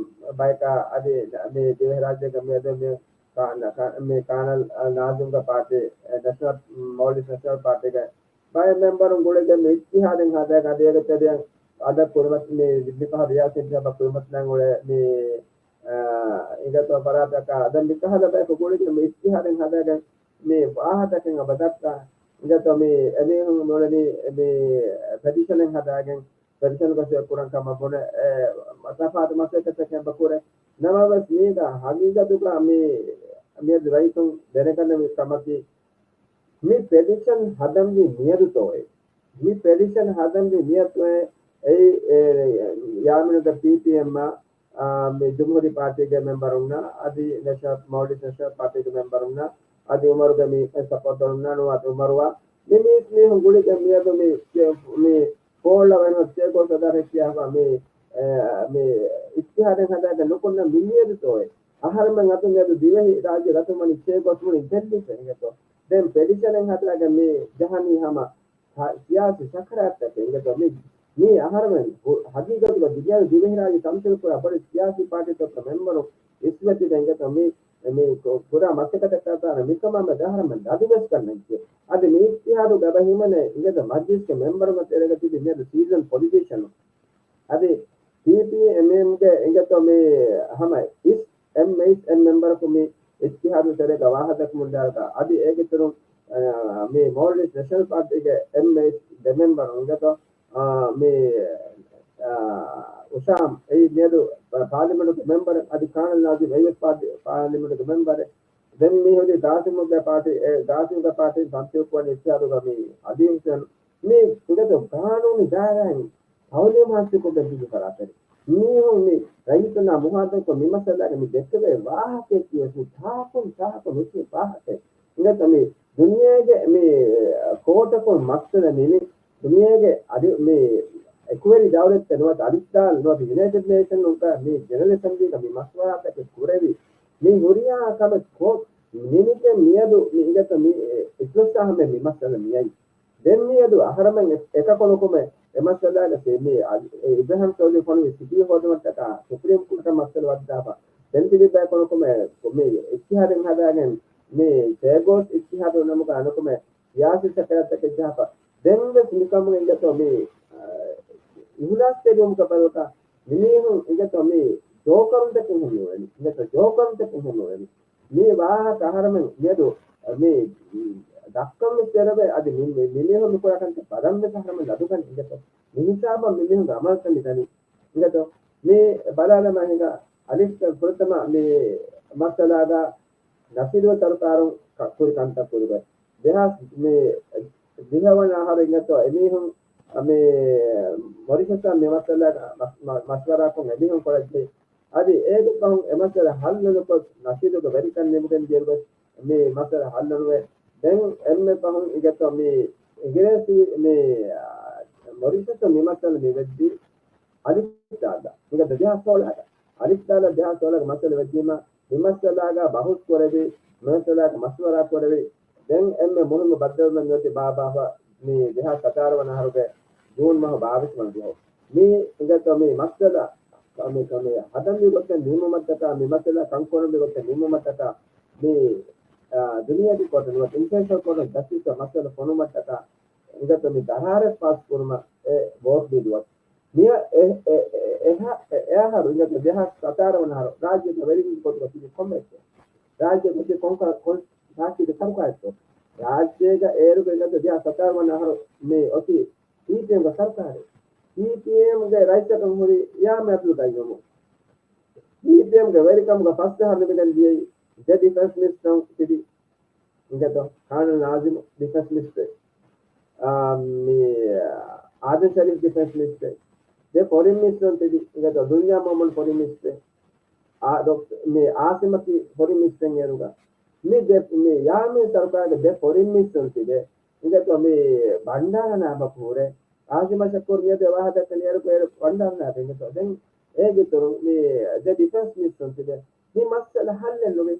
ބަޔަކާ އަދި މި ދިވެހިރާއްޖޭގެ މިއަދު މި ކާ-، މި ކާނަލް ނާޒިމްގެ ޕާޓީ، އެ، ނެޝަނަލް، މޯލްޑިވްސް ނެޝަނަލް ޕާޓީގެ ބައެއް މެމްބަރުން ގުޅިގެން މި އިއްތިހާދެއް ހަދާގެން އަދި އޭގެ ތެރެއަށް އަދަށް ކުރިމަތި މި މިފަހަރު ރިޔާސީ އިންތިހާބަށް ކުރިމަތިލަން އުޅޭ މި، އާ، އިނގޭތޯ ފަރާތަކާ އަދަން މިކަހަލަ ބަޔަކު ގުޅިގެން މި އިއްތިހާދެއް ހަދާގެން މި ވާހަކަތަކެއް އެބަ ދައްކާ. އިނގޭތޯ މި އެމީހުން ނޫނީ މި ޕެޓިޝަނެއް ހަދާގެން ޕެޓިޝަން ގޮސް ކުރަން ކަމަށް ބުނެ، އެ، ތަފާތު މަސައްކަތްތަކެއް އެބަ ކުރޭ. ނަމަވެސް މީގަ ހަގީގަތުގަ މި، މިއަދު ރައްޔިތުން ދެނެގަންނަވި ކަމަކީ، މި ޕެޓިޝަން ހަދަންވީ މިއަދުތޯއޭ؟ މި ޕެޓިޝަން ހަދަންވީ މިއަދުއޭ؟ އެއީ، އެ، ޔާމިނުގެ ޕީޕީއެމްއާ، އާ، މި ޖުމްހޫރީ ޕާޓީގެ މެމްބަރުންނާ، އަދި ނެޝަނަލް، މޯލްޑިވްސް ނެޝަނަލް ޕާޓީގެ މެމްބަރުންނާ، އަދި އުމަރުގެ މި ސަޕޯޓަރުންނާ، ނުވަތަ އުމަރުއާ، މި މީސް މީހުން ގުޅިގެން މިއަދު މި، މި ފޯޅަވަނަ ސޭގޯ ސަދާރަށް ކިޔާފަ މި، އެ، މި އިއްތިހާދެއް ހަދާގެން ނުކުންނަ މި މިއަދުތޯއޭ؟ އަހަރެމެން އަތުން މިއަދު ދިވެހި ރާއްޖެ ގަތުމަނި ޗޭގޯސް މުޅި ގެއްލިފަ އިނގޭތޯ. ދެން ޕެޓިޝަނެއް ހަދާގެން މި ޖަހަނީ ހަމަ ސިޔާސީ ސަކަރާތްތަކެއް އިނގޭތޯ. މި، މީ އަހަރެމެން ހަގީގަތުގަ ދިވެހި ރާއްޖެ ތަމްސީލު ކުރާ ބޮޑެތި ސިޔާސީ ޕާޓީތަކުގެ މެމްބަރު އިސްވެތި އިނގޭތޯ. މި، މި ކުރާ މަސައްކަތަކާ މިކަމާމެދު އަހަރެމެން ދަދުވެސް ކަންނަން ޖެ. އަދި މި އިއްތިހާދު ގަބަ ހިމެނޭ އިނގޭތޯ މަޖްލިސްގެ މެމްބަރުންގެ ތެރޭގަ ތިބި މިއަދު ސީޒަން ޕޮލިޓިޝަނުން. އަދި ޕީޕީއެމްގެ އިނގޭތޯ މި ހަމަ އިސް އެމް އެސް އެމް މެމްބަރަކު މި އިއްތިހާދު ތެރޭގަ ވާހަކަ ދައްކަމުންދާ. އަދި އޭގެ އިތުރުން، އާ، މި މޯލްޑިވްސް ނެޝަނަލް ޕާޓީގެ އެމް އެސް ދެ މެމްބަރު އިނގޭތޯ، އާ، މި، އާ، އުޝާމް އެއީ މިއަދު ޕާލިމެންޓުގެ މެމްބަރެއް، އަދި ކާނަލް ނާޒިމް އެއީ ވެސް ޕާޓީ، ޕާލިމެންޓުގެ މެމްބަރެއް. ދެން މި ހުރީ ގާސިމުގެ ޕާޓީ، އެ، ގާސިމުގެ ޕާޓީން ތަންސީލް ކުރަން އިއްތިހާދުގަ މި އަލީ ހުސެން. މި އިނގޭތޯ ގާނޫނީ ދާއިރާއިން ތައުލީމް ހާސިލްކޮށްގެން ތިބި ފަރާތެއް. މީހުން މި ރައްޔިތުންނާ މުހާދަތްކޮށް މި މައްސަލާގެ މި ދެއްކެވޭ ވާހަކައަކީ ވެސް މި ތާކުން ތާކު ނުކިޔާ ވާހަކައެއް. އިނގޭތޯ މި ދުނިޔޭގެ މި ކޯޓަކުން މައްސަލަ ނިމި، ދުނިޔޭގެ އަދި މި އެކުވެރި ދައުލަތްތައް ނުވަތަ އަލިފްދާލް ނުވަތަ ޔުނައިޓެޑް ނޭޝަން ނުވަތަ މި ޖެނެރަލް އެސެމްބްލީގަ މި މަޝްވަރާތަކެއް ކުރެވި، މި ހުރިހާ ކަމެއް ކޮށް ނިމިގެން މިއަދު މި އިނގޭތޯ މި އިސްލައްސާ ހަމެ މި މައްސަލަ މިއައީ. ދެން މިއަދު އަހަރަމެން އެ-، އެކަކު ނުކުމެ އެ މައްސަލާގަ ސެ-، މި އަ-، އެ އިބްރާހިމް ސޯލިހު ފޮނުވި ސިޓީ ހޯދުމަށްޓަކާ ސުޕްރީމް ކޯޓަށް މައްސަލަ ވައްދާފަ. ދެން ތިބި ބަޔަކު ނުކުމެ މި އިއްތިހާދެއް ހަދާގެން މި ޗޭގޯސް އިއްތިހާދު ނަމުގަ ނުކުމެ ސިޔާސީ ސަކަރާތްތަކެއް ޖަހާފަ. ދެން ވެސް މިކަމުގެ އިނގޭތޯ މި، އަ، އިހުލާސްތެރިވުމުގެ ބަދަލުގަ މިމީހުން އިނގޭތޯ މި ޖޯކަރުންތަކެއް ހެން ނުވެނީ. އިނގޭތޯ ޖޯކަރުންތަކެއް ހެން ނުވެނީ. މި ވާހަކަ އަހަރަމެން މިއަދު މި ދައްކަން ވެސް ދެރަވޭ. އަދި މި، މި، މިމީހުން މިކުރާ ކަންތައް ބަލަން ވެސް އަހަރަމެން ލަދުގަން އިނގޭތޯ. މި ހިސާބަށް މިމީހުންގެ އަމަލުތައް މި ދަނީ. އިނގޭތޯ މި ބަލާލަމާ ހިނގާ އަލިފް ފުރަތަމަ މި މައްސަލާގަ ނަފީދު ސަރުކާރުން ކަ-، ކުރި ކަންތައް ކުރިގޮތް. ދެހާސް މި ދިހަވަނަ އަހަރު އިނގޭތޯ އެމީހުން މި މޮރިޝަސްއަށް މި މައްސަލަ މަ-، މަ-، މަޝްވަރާކޮށް އެމީހުން ކޮޅަށް ޖެހި. އަދި އޭގެ ފަހުން އެ މައްސަލަ ހައްލު ނުކޮށް، ނަޝީދުގެ ވެރިކަން ނިމިގެން ދިޔަ ގޮތް މި މައްސަލަ ހައްލު ނުވެ. ދެން އެންމެ ފަހުން އިނގޭތޯ މި އިނގިރޭސި މި، އާ، މޮރިޝަސް މި މައްސަލަ މި ވެއްދީ އަލިފް ދާލަ. އިނގޭތޯ ދެހާސް ސޯޅަ، އަލިފް ދާލަ ދެހާސް ސޯޅަ މައްސަލަ ވެއްދީމަ، މި މައްސަލާގަ ބަހުސް ކުރެވި، މި މައްސަލާގަ މަޝްވަރާ ކުރެވި، ދެން އެންމެ މުހިއްމު ބައްދަލުމެއް ނުވެތި ބާއްވާފަ މި ދެހާސް ސަތާރަ ވަނަ އަހަރުގެ ޖޫން މަހު ބާވީސް ވަނަ ދުވަހު. މި އިނގޭތޯ މި މައްސަލަ މި، މި ހަދަންވީ ގޮތެއް ނިންމުމަށްޓަކާ، މި މައްސަލަ ކަންކޮށްނަންވީ ގޮތެއް ނިންމުމަށްޓަކާ، މި، އާ، ދުނިޔޭގެ ކޯޓު ނުވަތަ އިންޓަރނޭޝަނަލް ކޯޓް އޮފް ޖަސްޓިސް މައްސަލަ ފޮނުވުމަށްޓަކާ، އިނގޭތޯ މި ދަރާރެއް ފާސް ކުރުމަށް އެ ވޯޓް ދީ ދުވަސް. މިއަ-، އެ-، އެ-، އެ-، އެހާ-، އެ-، އެއަހަރު އިނގޭތޯ ދެހާސް ސަތާރަ ވަނަ އަހަރު ރާއްޖޭގެ ވެރިންގެ ގޮތުގަ ތިބި ކޮންމެއެއްޗެއް؟ ރާއްޖޭގަ ތިބި ކޮން ކަ-، ކޮން ޕާޓީގެ ސަރުކާރެއްތޯ؟ ރާއްޖޭގަ އޭރުގަ އިނގޭތޯ ދެހާސް ސަތާރަ ވަނަ އަހަރު މި އޮތީ ޕީޕީއެމްގެ ސަރުކާރެއް. ޕީޕީއެމްގެ ރައީސަކަށް ހުރި ޔާމީން އަބްދުލް ގައްޔޫމު. ޕީޕީއެމްގެ ވެރިކަމުގަ ފަސް އަހަރު ނިމިގެން ދިޔައީ ދެ ޑިފެންސް މިނިސްޓަރުން ތިބި އިނގޭތޯ ކާނަލް ނާޒިމް ޑިފެންސް މިނިސްޓަރެއް، އާ، މި އާދަމް ޝަރީފް ޑިފެންސް މިނިސްޓަރެއް، ދެ ފޮރިން މިނިސްޓަރުން ތިބި އިނގޭތޯ ދުންޔާ މުހައްމަދު ފޮރިން މިނިސްޓަރެއް، އާ، ޑޮކް-، މި އާސިމް އަކީ ފޮރިން މިނިސްޓަރެއް އޭރުގަ. މި ދެ، މި ޔާމީން ސަރުކާރުގެ ދެ ފޮރިން މިނިސްޓަރުން ތިބެ އިނގޭތޯ މި ބަންޑާރަ ނާބަކު ހުރެ. އާޒިމް ޝަކޫރް މިއަދު ވާހަކަ ދައްކަނީ އޭރު ބަންޑާރަ ނާބެ އިނގޭތޯ. ދެން އޭގެ އިތުރުން މި ދެ ޑިފެންސް މިނިސްޓަރުން ތިބެ މި މައްސަލަ ހައްލެއް ނުވި.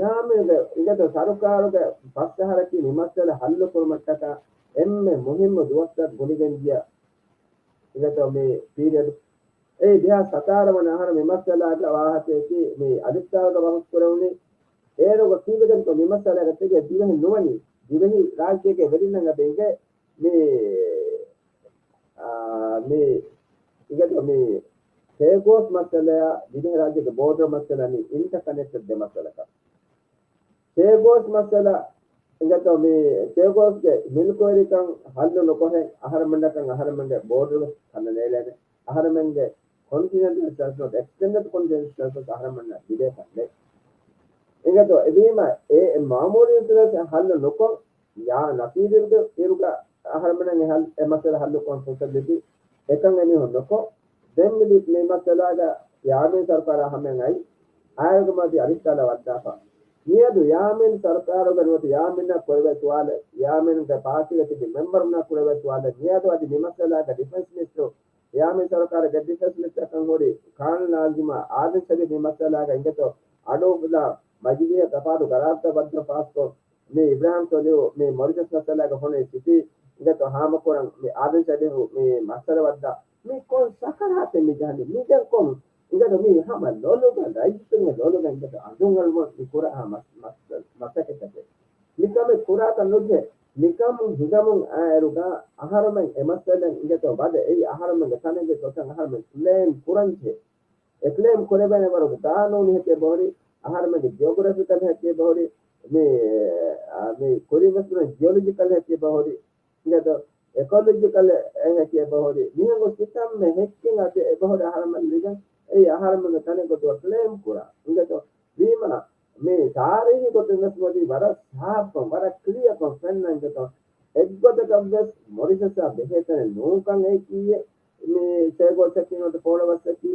ޔާމީންގެ އިނގޭތޯ ސަރުކާރުގެ ފަސް އަހަރަކީ މި މައްސަލަ ހައްލު ކުރުމަށްޓަކާ އެންމެ މުހިއްމު ދުވަސްތައް ގުނިގެން ދިޔަ އިނގޭތޯ މި ޕީރިއަޑް. އެއީ ދެހާސް ސަތާރަ ވަނަ އަހަރު މި މައްސަލާގެ ވާހަކައަކީ މި އަލިފް ދާލަ ބަހުސް ކުރެވުނީ. އޭރުގަ ކީއްވެގެންތޯ މި މައްސަލާގަ ތިބެ ދިވެހި ނުވަނީ، ދިވެހި ރާއްޖޭގެ ވެރިންނަށް އަދި އިނގޭ މި، އާ، މި އިނގޭތޯ މި ޗޭގޯސް މައްސަލަޔާ ދިވެހިރާއްޖޭގެ ބޯޑަރ މައްސަލަ މި އިންޓަކަނެކްޓެޑް ދެ މައްސަލަކަށް. ޗޭގޯސް މައްސަލަ އިނގޭތޯ މި ޗޭގޯސްގެ މިލްކުވެރިކަން ހައްލު ނުކޮށެއް އަހަރެމެންނަކަށް އަހަރެމެންގެ ބޯޑަރު ވެސް ކަންނަނޭޅޭނެ. އަހަރެމެންގެ ކޮންޓިނެންޓަލް ޝެލްފް ނުވަތަ އެކްސްޓެންޑެޑް ކޮންޓިނެންޓަލް ޝެލްފް ވެސް އަހަރެމެންނަށް ލިބޭ ކަންނޭ. އިނގޭތޯ އެވީމަ އެ، އެ މާމޫލީ އިންސުރެންސް ހައްލު ނުކޮށް، ޔާ ނަފީދުގެ އިރުގަ އަހަރެމެން އެ ހަލް، އެ މައްސަލަ ހައްލުކޮށް ފުރުސަތު ލިބި، އެކަން އެމީހުން ނުކޮށް، ދެން މި، މި މައްސަލާގަ ޔާމީން ސަރުކާރާ ހަމައަށް އައި، އާއިރުގެ މަތި އަލިފްދާލަ ވައްދާފަ. މިއަދު ޔާމީން ސަރުކާރުގެ ނުވަތަ ޔާމީންއަށް ކުރެވޭ ސުވާލެއް، ޔާމީންގެ ޕާޓީގަ ތިބި މެމްބަރުންނާ ކުރެވޭ ސުވާލެއް، މިއަދު އަދި މި މައްސަލާގަ ޑިފެންސް މިނިސްޓަރު ޔާމީން ސަރުކާރުގެ ޑިފެންސް މިނިސްޓަރަކަށް ހުރި ކާނަލް ނާޒިމާ އާދަމް ޝަރީފް މި މައްސަލާގަ އިނގޭތޯ އަޑު އުފުލާ މަޖިލީހަށް ތަފާތު ގަރާރުތައް ވައްދަން ފާސްކޮށް، މި އިބްރާހިމް ސޮލިހު މި މޮރިޝަސް މައްސަލާގެ ފޮނުވި ސިޓީ އިނގޭތޯ ހާމަކުރަން މި އާދަމް ޝަރީފު މި މައްސަލަ ވައްދާ މި ކޮން ސަކަރާތެއް މި ޖަހަނީ؟ މި ދެން ކޮން އިނގޭތޯ މި ހަމަ ލޮލުގަ ރައްޔިތުންގެ ލޮލުގަ އިނގޭތޯ އަނދުން އަޅުމަށް މި ކުރާ މަސް-، މަސް-، މަސައްކަތްތަކެއް. މިކަމެއް ކުރާކަށް ނުޖެހޭ. މިކަމުން ހިނގަމުން އައިއިރުގަ އަހަރުމެން އެ މައްސަލައިން އިނގޭތޯ ވަދެ އެއީ އަހަރުމެންގެ ތަނެއްގެ ގޮތަށް އަހަރުމެން ކްލޭމް ކުރަންޖެހޭ. އެ ކްލޭމް ކުރެވޭނެ ވަރުގެ ގާނޫނީ ހެކި އެބަހުރި، އަހަރުމެންގެ ޖިއޮގްރަފިކަލް ހެކި އެބަހުރި، މި، އާ، މި ކުރިންވެސް ބުނަން ޖިއޮލޮޖިކަލް ހެކި އެބަހުރި، އިނގޭތޯ އެކޮލޮޖިކަލް ހެކި އެބަހުރި، މިހެން ގޮސް ކިތަންމެ ހެއްކެއް އަދި އެބަހުރި އަހަރުމެން ނިދަން އެއީ އަހަރުމެންގެ ތަނެއް ގޮތުގަ ކްލޭމް ކުރާ. އިނގޭތޯ ވީމާ މި ތާރީހީ ގޮތުން ވެސް މޮދީ ވަރަށް ސާފުކޮށް، ވަރަށް ކްލިއަރކޮށް ފެންނަން އިނގޭތޯ އެއްގޮތަކަށް ވެސް މޮރިޝަސްއާ ބެހޭ ތަނެއް ނޫންކަން. އެއީ ކީއްވެ؟ މި ޗޭ ގޯސްއަކީ ނުވަތަ ފޯޅަވަސްއަކީ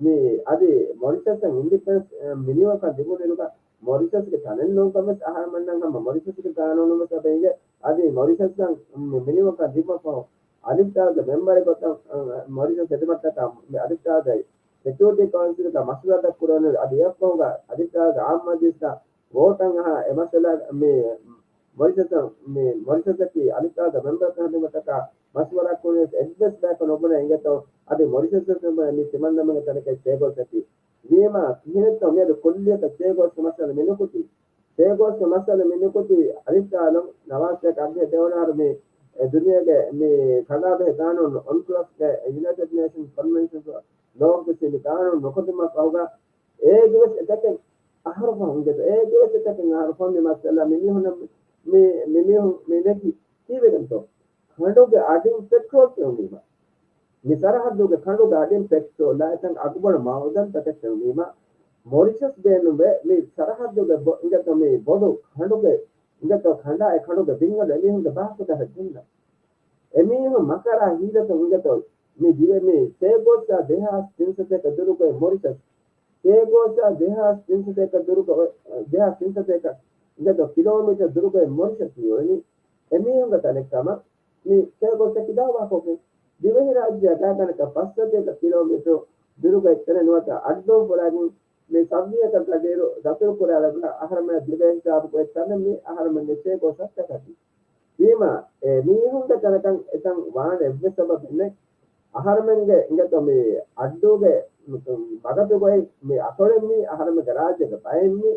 މި އަދި މޮރިޝަސްއަށް އިންޑިޕެންޑެންސް، އެ، މިނިވަންކަން ލިބުނުއިރުގަ މޮރިޝަސްގެ ތަނެއް ނޫންކަން ވެސް އަހަރުމެންނަށް ހަމަ މޮރިޝަސްގެ ގާނޫނުން ވެސް އެބަ އިނގޭ. އަދި މޮރިޝަސްއަށް މި މިނިވަންކަން ލިބުމަށް ފަހު އަލިފް ދާލުގެ މެމްބަރެއް ގޮތަށް، އަ، މޮރިޝަސް ހެދުމަށްޓަކާ މި އަލިފް ދާލުގެ ސެކިއުރިޓީ ކައުންސިލްގަ މަޝްވަރާ ދަށް ކުރެވުނު އަދި އެއަށްފަހުގަ އަލިފް ދާލުގެ އާއްމު މަޖިލިސްގަ ވޯޓަށް އަހާ އެ މައްސަލަ މި މޮރިޝަސް، މި މޮރިޝަސްއަކީ އަލިފް ދާލުގެ މެމްބަރަކަށް ހެދުމަށްޓަކާ މަޝްވަރާ ކުރެވުނު އެއްވެސް ބަޔަކަށް ނުބުނެ އިނގޭތޯ އަދި މޮރިޝަސް ވެސް ނުބުނެ މި ތިމަންނަމެންގެ ތަނަކަށް ޗޭ ގޯސްއަކީ. ވީމާ ކިހިނެއްތޯ މިއަދު ކުއްލިއަކަށް ޗޭ ގޯސްގެ މައްސަލަ މި ނުކުތީ؟ ޗޭ ގޯސްގެ މައްސަލަ މި ނުކުތީ އަލިފް ދާލުން ނަވާސްތޭކަ އަށެއް ދެވަނަ އަހަރު މި އެ ދުނިޔޭގެ މި ކަނޑާބެހޭ ގާނޫނު އަންކްލޮސްގެ ޔުނައިޓެޑް ނޭޝަންސް ކޮންވެންޝަން ލޯގެ ސިނި ގާނޫނު ނުކުތުމަށް ފަހުގަ އޭގެ ވެސް އެތަކެއް އަހަރު ފަހުން އިނގޭތޯ، އޭގެ ވެސް އެތަކެއް އަހަރު ފަހުން މި މައްސަލަ މި މީހުން މި، މި މީހުން މި ނެތި ކީއްވެގެންތޯ؟ ކަނޑުގެ އަޑިން ޕެޓްރޯލް ފެނުނީމަ. މި ސަރަހައްދުގެ ކަނޑުގެ އަޑިން ޕެޓްރޯލާ އެތަން އަގުބޮޑު މައުދަންތަކެއް ފެނުނީމަ، މޮރިޝަސް ބޭނުންވޭ މި ސަރަހައްދުގެ ބޮ-، އިނގޭތޯ މި ބޮޑު ކަނޑުގެ އިނގޭތޯ ކަނޑާ އެ ކަނޑުގެ ބިންގަލު އެމީހުންގެ ބާކުދަހަށް ގެންނަ. އެމީހުން މަކަރާ ހީލަތުން އިނގޭތޯ މި ދިވެ-، މި ޗޭ ގޯސްއާ ދެހާސް ތިންސަތޭކަ ދުރުގައި މޮރިޝަސް ޗޭ ގޯސްއާ ދެހާސް ތިންސަތޭކަ ދުރުގަ-، ދެހާސް ތިންސަތޭކަ އިނގޭތޯ ކިލޯމީޓަރ ދުރުގައި މޮރިޝަސް މިއުޅެނީ. އެމީހުންގެ ތަނެއްކަމަށް މި ޗޭ ގޯސްއަކީ ދައުވާކޮށްގެން ދިވެހިރާއްޖެއަށް ގާތްގަނޑަކަށް ފަސްސަތޭކަ ކިލޯމީޓަރު ދުރުގައި ތަނެއް ނުވަތަ އައްޑޫން ފުޅާގެން މި ސައުދީއަކަށް ގަދައިރު ދަތުރު ކުރާލައްވާ އަހަރަމެން ދިވެހި ހިސާބުގައި ތަނެއް މި އަހަރަމެންގެ ޗޭ ގޯސް ހައްދަކަށް ވީމާ، އެ މީހުންގެ ތަނަކަށް އެތަން ވާނެ އެއްވެސް ސަބަބެއް ނެތް. އަހަރަމެންގެ އިނގޭތޯ މި އައްޑޫގެ މަގަދޫގައި މި އަތޮޅެއް މީ، އަހަރަމެންގެ ރާއްޖޭގެ ބައެއް މީ،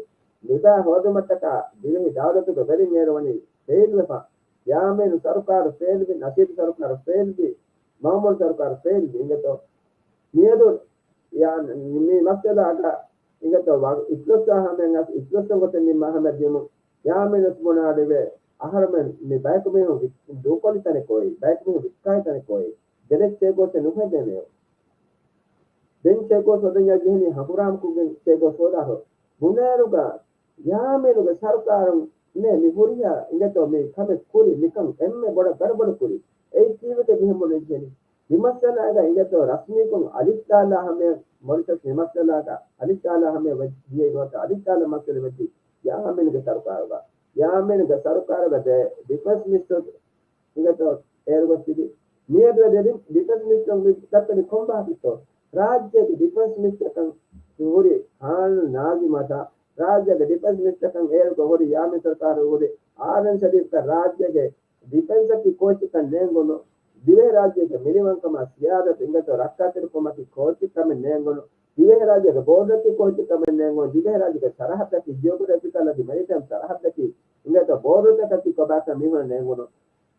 މިބައި ހޯދުމަށްޓަކާ ދިވެހި ދައުލަތުގެ ވެރިން އޭރު ވަނީ ފެއިލްވެފަ. ޔާމީނު ސަރުކާރު ފެއިލްވި، ނަޝީދު ސަރުކާރު ފެއިލްވި، މައުމޫނު ސަރުކާރު ފެއިލްވި. އިނގޭތޯ މިއަދު ޔާ، މި މައްސަލާގަ އިނގޭތޯ ވަ-، އިތުލަސް އަހަމެން އަސް އިތުލަސް ގޮތެއް ނިންމާ ހަމަ ދިޔުމު ޔާމީނުސް ބުނާ އަޑުވެ، އަހަރަމެން މި ބަޔަކު މީހުން ވި-، ދޫކޮށްލި ތަނެއް ކޯއި، ބަޔަކު މީހުން ވިއްކާލި ތަނެއް ކޯއި، ދެނެއް ޗޭ ގޯސް ނުހެދޭނެޔޯ. ދެން ޗޭ ގޯސް ހޯދަންޏާ ޖެހެނީ ހަނގުރާމަކޮށްގެން ޗޭ ގޯސް ހޯދާށޯ. ބުނާއިރުގަ ޔާމީނުގެ ސަރުކާރުން ނޭ މި ހުރިހާ އިނގޭތޯ މި ކަމެއް ކުރި، މިކަން އެންމެ ބޮޑަށް ގަޑުބަޑު ކުރި. އެއީ ކީއްވެތަ މިހެން ބުނެ ޖެހެނީ؟ މި މައްސަލާގަ އިނގޭތޯ ރަސްމީކޮށް އަލިފް ދާލާ ހަމަޔަށް މޮރިޝަސް މި މައްސަލާގަ އަލިފް ދާލާ ހަމަޔަށް ވެ-، ދިޔައީ ނުވަތަ އަލިފް ދާލާ މައްސަލަ ވެއްޖެ ޔާމީނުގެ ސަރުކާރުގަ. ޔާމީނުގެ ސަރުކާރުގަ ދެ ޑިފެންސް މިނިސްޓަރު އިނގޭތޯ އޭރު ގޮސް ތިބި. މިއަދު އެ ދެ ޑި-، ޑިފެންސް މިނިސްޓަރު މި ދައްކަނީ ކޮން ބާކަށްތޯ؟ ރާއްޖޭގެ ޑިފެންސް މިނިސްޓަރކަން ހުރި ހާނު ނާޒިމަށާ، ރާއްޖޭގެ ޑިފެންސް މިނިސްޓަރކަން އޭރުގަ ހުރި ޔާމީން ސަރުކާރު ހުރި އާދަމް ޝަރީފްގެ ރާއްޖޭގެ ޑިފެންސަކީ ކޯޗެއްކަން ނޭނގުނު، ދިވެހިރާއްޖޭގެ މިނިވަންކަމާ ސިޔާދަތު އިނގޭތޯ ރައްކާތެރިކުރުމަކީ ކޯޗެއްކަމެއް ނޭނގުނު، ދިވެހިރާއްޖޭގެ ބޯޑަރަކީ ކޯޗެއްކަމެއް ނޭނގުނު، ދިވެހިރާއްޖޭގެ ސަރަހައްދަކީ ޖިއޮގްރަފިކަލް އަދި މެރިޓައިމް ސަރަހައްދަކީ އިނގޭތޯ ބޯޑަރުތަކަކީ ކޮބާކަން މީހުނަށް ނޭނގުނު.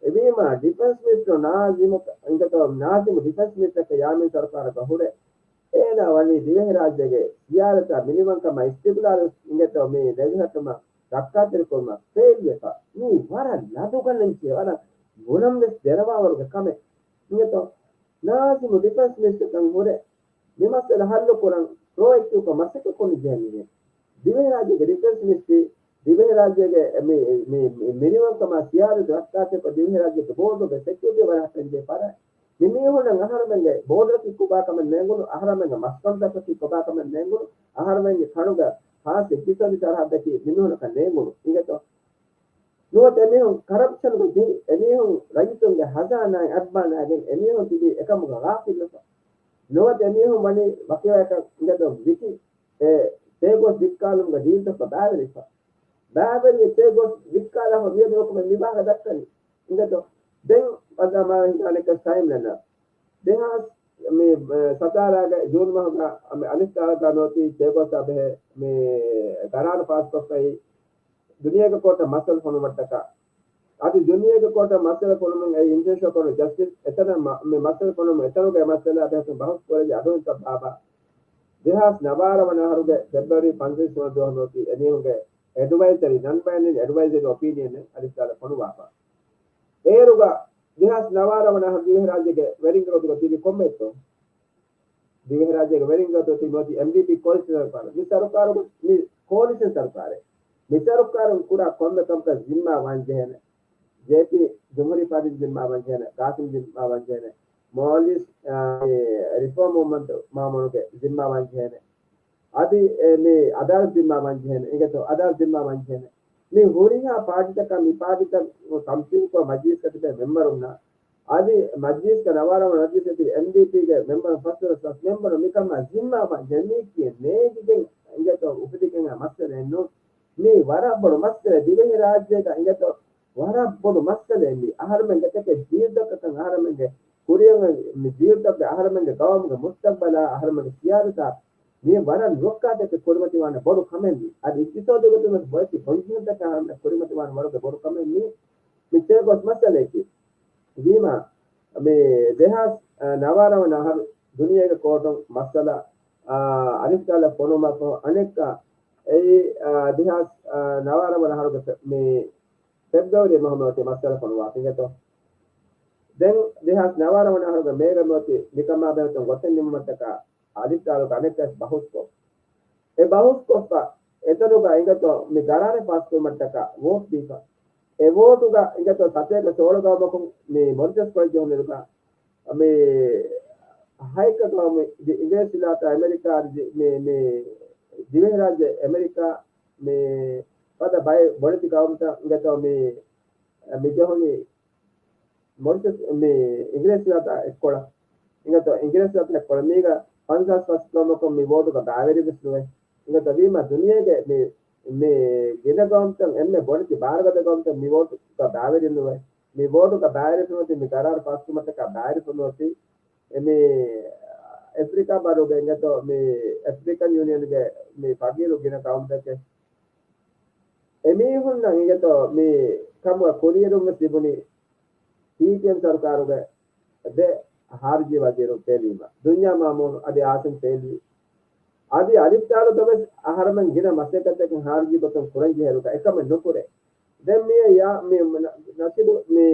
އެވީމާ، ޑިފެންސް މިނިސްޓަރު ނާޒިމު، އިނގޭތޯ ނާޒިމު ޑިފެންސް މިނިސްޓަރަކަށް ޔާމީން ސަރުކާރުގަ ހުރެ. އޭނާ ވަނީ ދިވެހިރާއްޖޭގެ ސިޔާދަތާ މިނިވަންކަމާ އިސްތިގްލާލު އިނގޭތޯ މި ނެގިހައްޓުމަށް ރައްކާތެރިކުރުމަށް ފެއިލްވެފަ. މީ ވަރަށް ލަދުގަނެން ޖެހޭ، ވަރަށް ބުނަން ވެސް ދެރަވާވަރުގެ ކަމެއް. އިނގޭތޯ ނާޒިމު ޑިފެންސް މިނިސްޓަރަކަށް ހުރެ މި މައްސަލަ ހައްލު ކުރަން ޕްރޮއެކްޓިވްކޮށް މަސައްކަތް ކުރަން ޖެހެނީ. ދިވެހިރާއްޖޭގެ ޑިފެންސް މިނިސްޓްރީ، ދިވެހިރާއްޖޭގެ މި، މި، މި، މިނިވަންކަމާ ސިޔާދަތު ރައްކާތެރިކޮށް، ދިވެހިރާއްޖޭގެ ބޯޑުގެ ސެކިއުރިޓީ ވަރަށް ހައްޓަންޖެހޭ ފަރާތް. މި މީހުންނަށް އަހަރުމެންގެ ބޯޑަރަކީ ކޮބާކަމެއް ނޭނގުނު، އަހަރުމެންގެ މަސްކަންތަކަކީ ކޮބާކަމެއް ނޭނގުނު، އަހަރުމެންގެ ކަނޑުގެ ހާސް އިގްތިސާދީ ސަރަހައްދަކީ މި މީހުންނަކަށް ނޭނގުނު. އިނގޭތޯ؟ ނުވަތަ އެމީހުން ކަރަޕްޝަންގަ ޖެހި، އެމީހުން ރައްޔިތުންގެ ހަޒާނާއިން އަތްބާނާގެން އެމީހުން ތިބީ އެކަމުގަ ޣާފިލްވެފަ. ނުވަތަ އެމީހުން ވަނީ ވަކިވަޔަކަށް އިނގޭތޯ ވިކި އެ ތޭގޯސް ވިއްކާލުމުގެ ޑީލްތަކަށް ބައިވެރިފަ. ބައިވެރި ތޭގޯސް ވިއްކާލާފަ މިއަދު ނުކުމެ މިވާހަކަ ދައްކަނީ. އިނގޭތޯ؟ ދެން އަދާ މާ ހިނގާނެކަ ސައިމް ނަންނާ. ދެހާސް މި، އެ، ސަތާރަގެ ޖޫން މަހުގަ މި އަލިފް ތާރަގަ ނޯތީ ތޭގޯސާ ބެހޭ މި ގަރާރު ފާސްކޮށްފައި ދުނިޔޭގެ ކޯޓަށް މައްސަލަ ފޮނުވައްޓަކާ. އަދި ދުނިޔޭގެ ކޯޓަށް މައްސަލަ ފޮނުމުން އެ އިންޓަރނޭޝަނަލް ކޯޓް ޖަސްޓިސް އެތަނަށް މަ-، މި މައްސަލަ ފޮނުމުން އެތަނުގެ މައްސަލަ ބެހެއްޓުން ބަހުސް ކުރެއްވި އަޑުންތައް ބާބާ. ދެހާސް ނަވާރަ ވަނަ އަހަރުގެ ފެބްރުއަރީ ފަންސަވީސް ވަނަ ދުވަހު ނޯތީ އެމީހުންގެ އެޑްވައިޒަރީ، ނަން ބައިންޑިން އެޑްވައިޒަރީ އޮޕީނިއަނެއް އަލިފް ތާރަ ފޮނުވާފަ. އޭރުގަ ދެހާސް ނަވާރަ ވަނަ އަހަރު ދިވެހިރާއްޖޭގެ ވެރިންގެ ގޮތުގަ ތިބި ކޮންމެއްތޯ؟ ދިވެހިރާއްޖޭގެ ވެރިންގެ ގޮތުގަ ތިބި ނޯތީ އެމްޑީޕީ ކޯލިޝަން ސަރުކާރު. މި ސަރުކާރު، މި ކޯލިޝަން ސަރުކާރެއް. މި ސަރުކާރުން ކުރާ ކޮންމެ ކަމަކަށް ޒިންމާ ވާން ޖެހޭނެ. ޖޭޕީ ޖުމްހޫރީ ޕާޓީ ޒިންމާ ވާން ޖެހޭނެ. ގާސިމް ޒިންމާ ވާން ޖެހޭނެ. މޯލިސް، އާ، މި ރިފޯމް މޫވްމަންޓް މާމޫނުގެ ޒިންމާ ވާން ޖެހޭނެ. އަދި އެ މި އަދާލަތް ޒިންމާ ވާން ޖެހޭނެ. އިނގޭތޯ އަދާލަތް ޒިންމާ ވާން ޖެހޭނެ. މި ހުރިހާ ޕާޓީތަކާ މި ޕާޓީތައް ތަމްސީލްކޮށް މަޖިލީސްގަ ތިބޭ މެމްބަރުންނާ އަދި މަޖިލީސްގަ ނަވާރަ ވަނަ މަޖިލީސްގަ ތިބި އެމްޑީޕީގެ މެމްބަރުން ފަސްވަރަސް ފަސް މެމްބަރުން މިކަމާ ޒިންމާ ވާން ޖެހޭނީ ކިޔެއް ނޭނގިގެން އިނގޭތޯ އުފެދިގެން އާ މައްސަލައެއް ނޫން. މީ ވަރަށް ބޮޑު މައްސަލައެއް ދިވެހިރާއްޖޭގަ އިނގޭތޯ ވަރަށް ބޮޑު މައްސަލައެއް މީ. އަހަރުމެންގެ ތަކެއް ޖީލްތަކަކަށް އަހަރުމެންގެ ކުރިއަށް މި ޖީލްތަކުގެ އަހަރުމެންގެ ގައުމުގެ މުސްތަގްބަލާ އަހަރުމެންގެ ސިޔާސަތާ މި ވަރަށް ނުރައްކާތަކެއް ކުރިމަތިވާނެ ބޮޑު ކަމެއް މީ. އަދި އިޤްތިޞާދީ ގޮތުން ވެސް ބޮއެތި ބޮންޖެހުންތަކެއް އަހަރުމެން ކުރިމަތިވާނެ ވަރުގެ ބޮޑު ކަމެއް މީ. މި ތޭގޯސް މައްސަލައަކީ. ވީމާ، މި ދެހާސް ނަވާރަ ވަނަ އަހަރު ދުނިޔޭގެ ކޯޓުން މައްސަލަ، އާ، އަލިފް ދާލަށް ފޮނުވުމަށްފަހު އަނެއްކާ އެއީ، އާ، ދެހާސް ނަވާރަ ވަނަ އަހަރުގެ ފެ-، މި ފެބްރުއަރީ މަހު މިއޮތީ މައްސަލަ ފޮނުވާފަ އިނގޭތޯ. ދެން ދެހާސް ނަވާރަ ވަނަ އަހަރުގެ މޭގަ މިއޮތީ މިކަމާ ބެހޭ ގޮތެއް ނިމުމަށްޓަކާ އަލިފް ދާލުގެ އަނެއްކާވެސް ބަހުސްކޮށް، އެ ބަހުސްކޮށްފަ އެތަނުގަ އިނގޭތޯ މި ގަރާރެއް ފާސްކުރުމަށްޓަކާ ވޯޓް ދީފަ. އެ ވޯޓުގަ އިނގޭތޯ ސަތޭކަ ސޯޅަ ގައުމަކުން މި މޮނިޓަސް ކޮޅެއް ޖެހުނުއިރުގަ މި ހަތްކަ ގައުމު ދި-، އިނގިރޭސިވިލާތާ އެމެރިކާ ދި-، މި، މި ދިވެހިރާއްޖެ އެމެރިކާ މި ފަދަ ބައެއް ބޮޑެތި ގައުމުތައް އިނގޭތޯ މި މި ޖެހުނީ މޮނިޓަސް މި އިނގިރޭސިވިލާތާ އެއްކޮޅަށް. އިނގޭތޯ އިނގިރޭސިވިލާތާ އެއްކޮޅަށް މީގަ ފަންސާސް ފަސް ގައުމަކުން މި ވޯޓުގަ ބައިވެރިވެސް ނުވޭ. އިނގޭތޯ ވީމާ ދުނިޔޭގެ މި، މި ގިނަ ގައުމުތައް އެންމެ ބޮޑެތި ބާރުގަދަ ގައުމުތައް މި ވޯޓުގަ ބައިވެރި ނުވޭ. މި ވޯޓުގަ ބައިވެރި ނުވަތީ މި ގަރާރު ފާސްކުރުމަށްޓަކާ ބައިވެރި ނުވަތީ މި އެފްރިކާ ބާރުގެ އިނގޭތޯ މި އެފްރިކަން ޔޫނިއަންގެ މި ފަގީރު ގިނަ ގައުމުތަކެއް އެމީހުންނަށް އިނގޭތޯ މި ކަމުގަ ކުރިއެރުން ވެސް ލިބުނީ ޕީޕީއެމް ސަރުކާރުގެ ދެ ހާރިޖީ ވަޒީރުން ފެއިލީމަ، ދުންޔާ މާމޫނު އަދި އާސިމް ފެއިލީ. އަދި އަލިފް ދާލުގަ ވެސް އަހަރެމެން ގިނަ މަސައްކަތްތަކެއް ހާރިޖީ ގޮތުން ކުރަން ޖެހޭ އިރުގަ އެކަމެއް ނުކުރޭ. ދެން މިއަށް މި ނަ-، ނަސީބު މި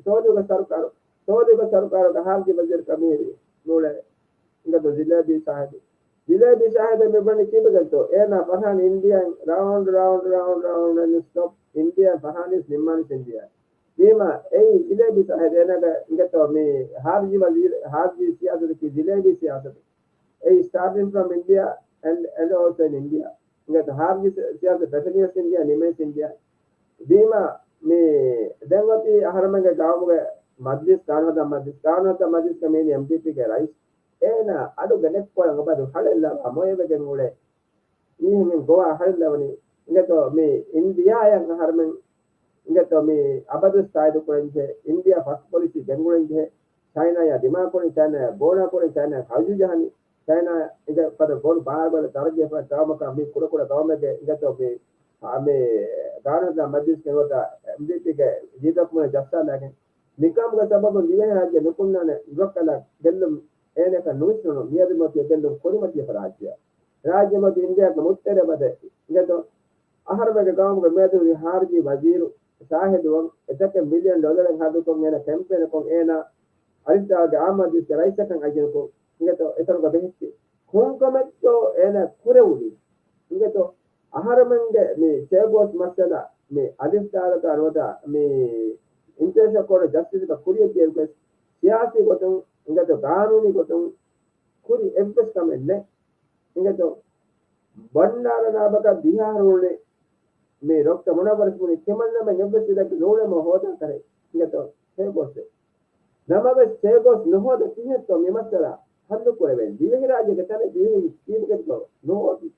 ސޯލިހުގެ ސަރުކާރު، ސޯލިހުގެ ސަރުކާރުގެ ހާރިޖީ ވަޒީރަކަށް މިހިރީ ނޫޅޭ. އިނގޭތޯ ޖިލޭބީ ސާހިބު. ޖިލޭބީ ސާހިބެއް މި ބުނި ކީއްވެގެންތޯ؟ އޭނާ ފަށާނީ އިންޑިއާއިން ރައުންޑް، ރައުންޑް، ރައުންޑް، ރައުންޑް އެންޑް ސްޓޮޕް. އިންޑިއާއިން ފަށާނީސް ނިންމާނީސް އިންޑިއާ. ވީމާ އެއީ ޖިލޭބީ ސާހިބު އޭނާގެ އިނގޭތޯ މި ހާރިޖީ ވަޒީރު، ހާރިޖީ ސިޔާސަތަކީ ޖިލޭބީ ސިޔާސަތު. އެއީ ސްޓާޓިން ފްރޮމް އިންޑިއާ އެންޑް، އެންޑް އޯލްސޯ އިން އިންޑިއާ. އިނގޭތޯ ހާރިޖީ ސި-، ސިޔާސަތު ފެށެނީސް އިންޑިއާ، ނިމޭސް އިންޑިއާ. ވީމާ މި ދެން އޮތީ އަހަރެމެންގެ ގައުމުގެ މަޖްލިސް، ގާނޫނުހައްދާ މަޖްލިސް، ގާނޫނުހައްދާ މަޖްލިސްގަ މީނީ އެމްޑީޕީގެ ރައީސް. އޭނާ އަޑުގެ ނެއްކޮޅަށް އަބަދު ހަޅެއްލަވާ މޮޔަވެގެން އުޅޭ މީހެއް ގޮވާ ހަޅެއްލަވަނީ. އިނގޭތޯ މި އިންޑިއާއަށް އަހަރެމެން އިނގޭތޯ މި އަބަދު ތާއީދު ކުރަންޖެހޭ، އިންޑިއާ ފަސް ޕޮލިސީ ގެންގުޅެންޖެހޭ، ޗައިނާޔާ ދިމާކުރި، ޗައިނާޔާ ބޯނާކުރި، ޗައިނާ ހައްޔު ޖަހަނީ، ޗައިނާ އިނގޭ ފަދަ ބޮޑު ބާރުގަދަ ދަރަޖައެއް ފަދަ ގައުމަކަށް މި ކުޑަކުޑަ ގައުމެއްގެ އިނގޭތޯ މި، އާ، މި ގާނޫނު ހައްދާ މަޖްލިސް ގެންގޮތާ އެމްޑީޕީގެ ލީޑަރު ކުމެ ޖައްސާލާގެން މިކަމުގެ ސަބަބުން ދިވެހިރާއްޖެ ނުކުންނާނެ ރައްކަލަށް ގެއްލުން އޭނަކަށް ނުވިސްނުނު މިއަދު މަތި ގެއްލުން ކުރިމަތިވެފަ ރާއްޖެއަށް. ރާއްޖެ މަތި އިންޑިއާގެ މުއްތެރޭ ބަދެ އިނގޭތޯ އަހަރުމެންގެ ގައުމުގެ މިއަދު ހުރި ހާރިޖީ ވަޒީރު ޝާހިދުވަން އެތަކެއް މިލިއަން ޑޮލަރެއް ހަރުދުކޮށް އޭނަ ކެމްޕޭނަކޮށް އޭނަ އަލިފްދާގެ އާއްމު މަޖްލިސްގެ ރައީސަކަށް އައްޔަނުކޮށް އިނގޭތޯ އެތަނުގަ ބެހެއްޓި. ކޮންކަމެއްތޯ އޭނަ ކުރެވުނީ؟ އިނގޭތޯ އަހަރެމެންގެ މި ޗޭގޯސް މައްސަލަ މި އަލިފްދާލަކާ ނުވަތަ މި އިންޓަރނޭޝަނަލް ކޯޓް އޮފް ޖަސްޓިސްގަ ކުރިއަށް ދިޔައިރުވެސް ސިޔާސީ ގޮތުން އިނގޭތޯ ގާނޫނީ ގޮތުން ކުރި އެއްވެސް ކަމެއް ނެތް. އިނގޭތޯ ބަންޑާރަ ނާބަކަށް ދިހަ އަހަރު އުޅުނީ މި ޑޮކްޓަ މުނައްވަރު ބުނި ތިމަންނަމެން އެއްވެސް އިރަކު ނޫޅެމަ ހޯދާ ކަރެއް. އިނގޭތޯ ޗޭގޯސް ނަމަވެސް ޗޭގޯސް ނުހޯދަ ކިހިނެއްތޯ މި މައްސަލަ ހައްލު ކުރެވޭނެ؟ ދިވެހިރާއްޖޭގެ ތަނެއް ދިވެހި ކީއްވެގެންތޯ ނުހޯދި؟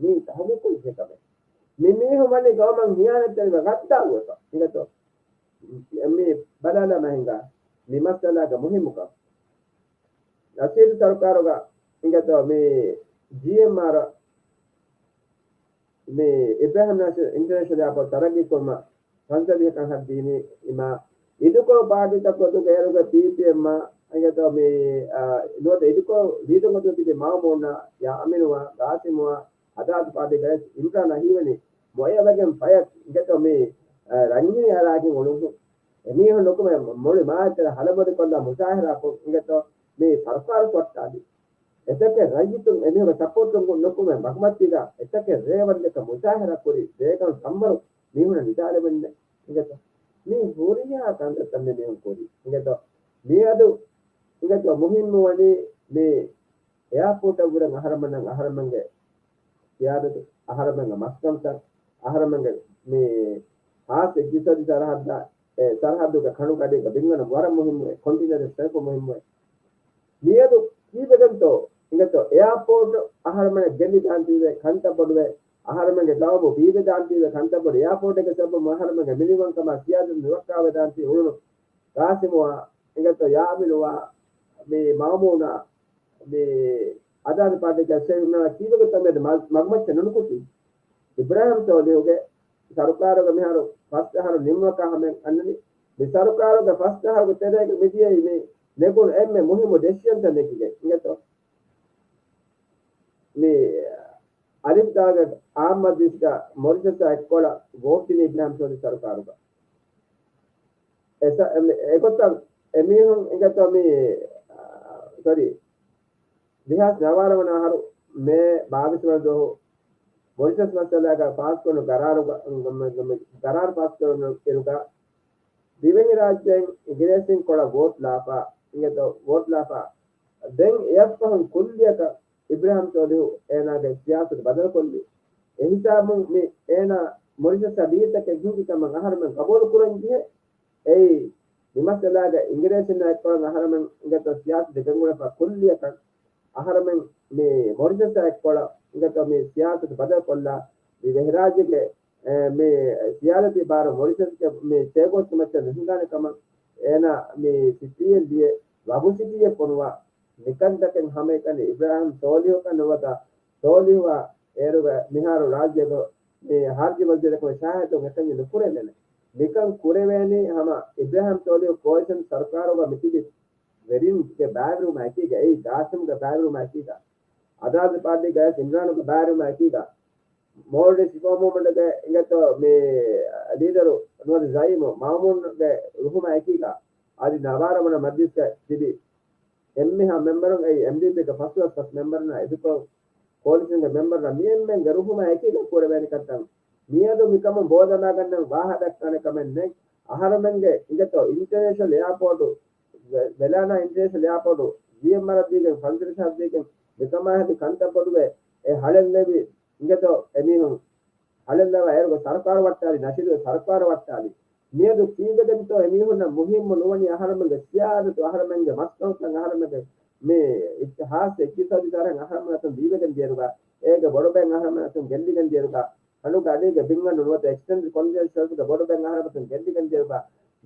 މީ ތަހުގީގު ކުރެވޭ ކަމެއް. މި މީހުން ވަނީ ގައުމަށް ހިޔާނަތްތެރިވެ ގައްދާރުވެފަ. އިނގޭތޯ؟ މި ބަލާލަމާ ހިނގާ މި މައްސަލާގެ މުހިއްމުކަން. ރަޝީދު ސަރުކާރުގަ އިނގޭތޯ މި ޖީއެމްއާރު މި އިބްރާހިމް ނާސިރު އިންޓަރނޭޝަނަލް އެއާޕޯޓް ތަރައްގީ ކުރުމަށް ކަންތައް ވިހި ކަން ހައްދީނީ އިމާ އިދިކޮޅު ޕާޓީތަކުގެ އިރުގަ ޕީޕީއެމްއާ އިނގޭތޯ މި، އާ، ނުވަތަ އިދިކޮޅު ލީޑަރުން ގޮތުގަ ތިބި މައުމޫނާ، ޔާމިނުއާ، ގާސިމުއާ، އަދާލަތު ޕާޓީގެ ރައީސް އިމްރާނާ ހީވަނީ މޮޔަވެގެން ފަޔަށް އިނގޭތޯ މި، އާ، ރަންގިނި އަރާގެން އުޅުން. އެމީހުން ނުކުމެ މުޅި މާތްތެރެ ހަލަބޮލިކޮށްލާ މުޒާހަރާކޮށް އިނގޭތޯ މި ސަރުކާރު ފޮއްޓާލި. އެތަކެއް ރައްޔިތުން އެމީހުންގެ ސަޕޯޓުން ނުކުމެ މަގުމަތީގަ އެތަކެއް ރޭވަންދެކަ މުޒާހަރާ ކުރި ރޭގަނޑު ތަންވަރު މީހުންނަށް ނިދާލެވެންނެ އިނގޭތޯ. މި ހުރިހާ ކަންތައްތައް މި މީހުން ކުރި އިނގޭތޯ. މިއަދު އިނގޭތޯ މުހިންމު ވަނީ މި އެއާޕޯޓަށް ވުރެން އަހަރެމެންނަށް އަހަރެމެންގެ ސިޔާދަތު، އަހަރެމެންގެ މަސްކަންތައް، އަހަރެމެންގެ މި ހާސް އިގްތިސާދީ ސަރަހައްދާ، އެ ސަރަހައްދުގެ ކަނޑުގަޑީގެ ބިންގަނޑު ވަރަށް މުހިއްމުވޭ، ކޮންޓިނަރ ސެލްފު މުހިއްމުވޭ. މިއަދު ކީއްވެގެންތޯ އިނގޭތޯ އެއާޕޯޓް އަހަރެމެން ގެއްލި ދާންތީވެ ކަންތައް ބޮޑުވެ، އަހަރެމެންގެ ގައުމު ބީބެ ދާންތީވެ ކަންތައް ބޮޑު އެއާޕޯޓެއްގެ ސަބަބުން އަހަރެމެންގެ މިނިވަންކަމާ ސިޔާދަތު ނުރައްކާވެ ދާންތީ އުޅުނު ގާސިމުއާ އިނގޭތޯ ޔާމިނުއާ މި މައުމޫނާ މި އަދާލަތު ޕާޓީގެ ސެވިންނާ ކީއްވެގެންތޯ މިއަދު މަ-، މަގުމައްޗަށް ނުނުކުތީ؟ އިބްރާހިމް ސޯލިހުގެ ސަރުކާރުގެ މިހާރު ފަސް އަހަރު ނިމުމަކާ ހަމައަށް އަންނަނީ. މި ސަރުކާރުގެ ފަސް އަހަރުގެ ތެރޭގަ މިދިޔައީ މި ނެގުނު އެންމެ މުހިއްމު ޑެސިޝަންތައް ނެގިގެން އިނގޭތޯ. މި އަލިފް ދާގެ އާއްމު މަޖިލިސްގަ މޮރިޝަސްއާ އެއްކޮޅަށް ވޯޓް ދިނީ އިބްރާހިމް ސޯލިހު ސަރުކާރުގަ. އެ ސަ-، އެ-، އެގޮތަށް އެމީހުން އިނގޭތޯ މި، އާ، ސޮރީ، ދެހާސް ނަވާރަ ވަނަ އަހަރު މޭ ބާވީސް ވަނަ ދުވަހު މޮރިޝަސް މައްސަލާގަ ފާސްކުރުނު ގަރާރުގަ، ގަ-، ގަ-، ގަރާރު ފާސްކުރުނު އިރުގަ ދިވެހިރާއްޖޭން އިނގިރޭސިން ކޮޅަށް ވޯޓް ލާފަ، އިނގޭތޯ ވޯޓް ލާފަ. ދެން އެއަށްފަހުން ކުއްލިއަކަށް އިބްރާހިމް ސޯލިހު އޭނާގެ ސިޔާސަތު ބަދަލުކޮށްލި. އެހިސާބުން މި އޭނާ މޮރިޝަސްއަށް ވީތަކެއް ހިނގި ކަމަށް އަހަރުމެން ގަބޫލު ކުރަން ޖެހޭ. އެއީ، މި މައްސަލާގަ އިނގިރޭސިންނާ އެއްކޮޅަށް އަހަރުމެން އިނގޭތޯ ސިޔާސަތު ގެންގުޅެފަ ކުއްލިއަކަށް އަހަރުމެން މި މޮރިޝަސްއާ އެއްކޮޅަށް އިނގޭތޯ މި ސިޔާސަތު ބަދަލުކޮށްލާ، ދިވެހިރާއްޖޭގެ، އެ، މި ސިޔާސަތީ ބާރު މޮރިޝަސްގެ މި ޗޭގޯސްގެ މައްޗަށް ނުހިނގާނެ ކަމަށް އޭނާ މި ސިޓީއެއް ލިޔެ، ވަގު ސިޓީއެއް ފޮނުވާ. މިކަންތަކެއް ހަމައެކަނި އިބްރާހިމް ސޯލިހުކަން ނުވަތަ ސޯލިހުއާ އޭރުގަ މިހާރު ރާއްޖޭގަ މި ހާރްޖި ވަޒީރަކު ޝާހިދުން އެކަންޏެއް ނުކުރެވޭނެ. މިކަން ކުރެވޭނީ ހަމަ އިބްރާހިމް ސޯލިހު ކޯލިޝަން ސަރުކާރުގަ މިތިބި ވެރިންގެ ބައިވެރިވުމާ އެކީގަ، އެއީ ގާސިމްގެ ބައިވެރިވުމާ އެކީގަ، އަދާލަތު ޕާޓީގެ ރައީސް އިމްރާނުގެ ބައިވެރިވުމާ އެކީގަ، މޯލްޑިވްސް ރިފޯމް މޫވްމަންޓްގެ އިނގޭތޯ މި ލީޑަރު ނުވަތަ ޒައީމު މައުމޫންގެ ރުހުމާ އެކީގަ، އަދި ނަވާރަ ވަނަ މަޖްލިސްގަ ތިބި އެންމެހާ މެމްބަރުން އެއީ އެމްޑީޕީގެ ފަސްވަނަ ފަސް މެމްބަރުންނާ އިދިކޮޅު ކޯލިޝަންގެ މެމްބަރުންނާ މި އެންމެންގެ ރުހުމާ އެކީގަ ކުރެވޭނެ ކަންތައް މިއަދު މިކަމުން ބޯދަމާގަންނަން ވާހަކަ ދައްކާނެ ކަމެއް ނެތް. އަހަރުމެންގެ އިނގޭތޯ އިންޓަރނޭޝަނަލް އެއާޕޯޓު، ވެ-، ވެލާނާ އިންޓަރނޭޝަނަލް އެއާޕޯޓު ޖީއެމްއާރަށް ދީގެން ފަންސަވީސް ހާސް ދީގެން މިކަމާ ހެދި ކަންތައް ބޮޑުވެ އެ ހަޅެއް ލެވި އިނގޭތޯ އެމީހުން ހަޅެއްލަވާ އޭރުގެ ސަރުކާރު ވައްޓާލި، ނަޝީދުގެ ސަރުކާރު ވައްޓާލި. މިއަދު ކީއްވެގެންތޯ އެމީހުންނަށް މުހިއްމު ނުވަނީ އަހަރުމެންގެ ސިޔާދަތު، އަހަރުމެންގެ މަސްކަންކަން، އަހަރުމެންގެ މި އިއްތި-، ހާއްސަ އިގްތިސާދީ ސަރަހައިން އަހަރުމެން އަތުން ދީވެގެން ދިޔައިރުގަ، އޭގެ ބޮޑުބައިން އަހަރުމެން އަތުން ގެއްލިގެން ދިޔައިރުގަ، ކަނޑުގެ އަޑީގެ ބިންގަނޑު ނުވަތަ އެކްސްޓެންޑެޑް ކޮންޓިނެންޓަލް ޝެލްފްގެ ބޮޑުބައިން އަހަރުމެން އަތުން ގެއްލިގެން ދިޔައިރުގަ،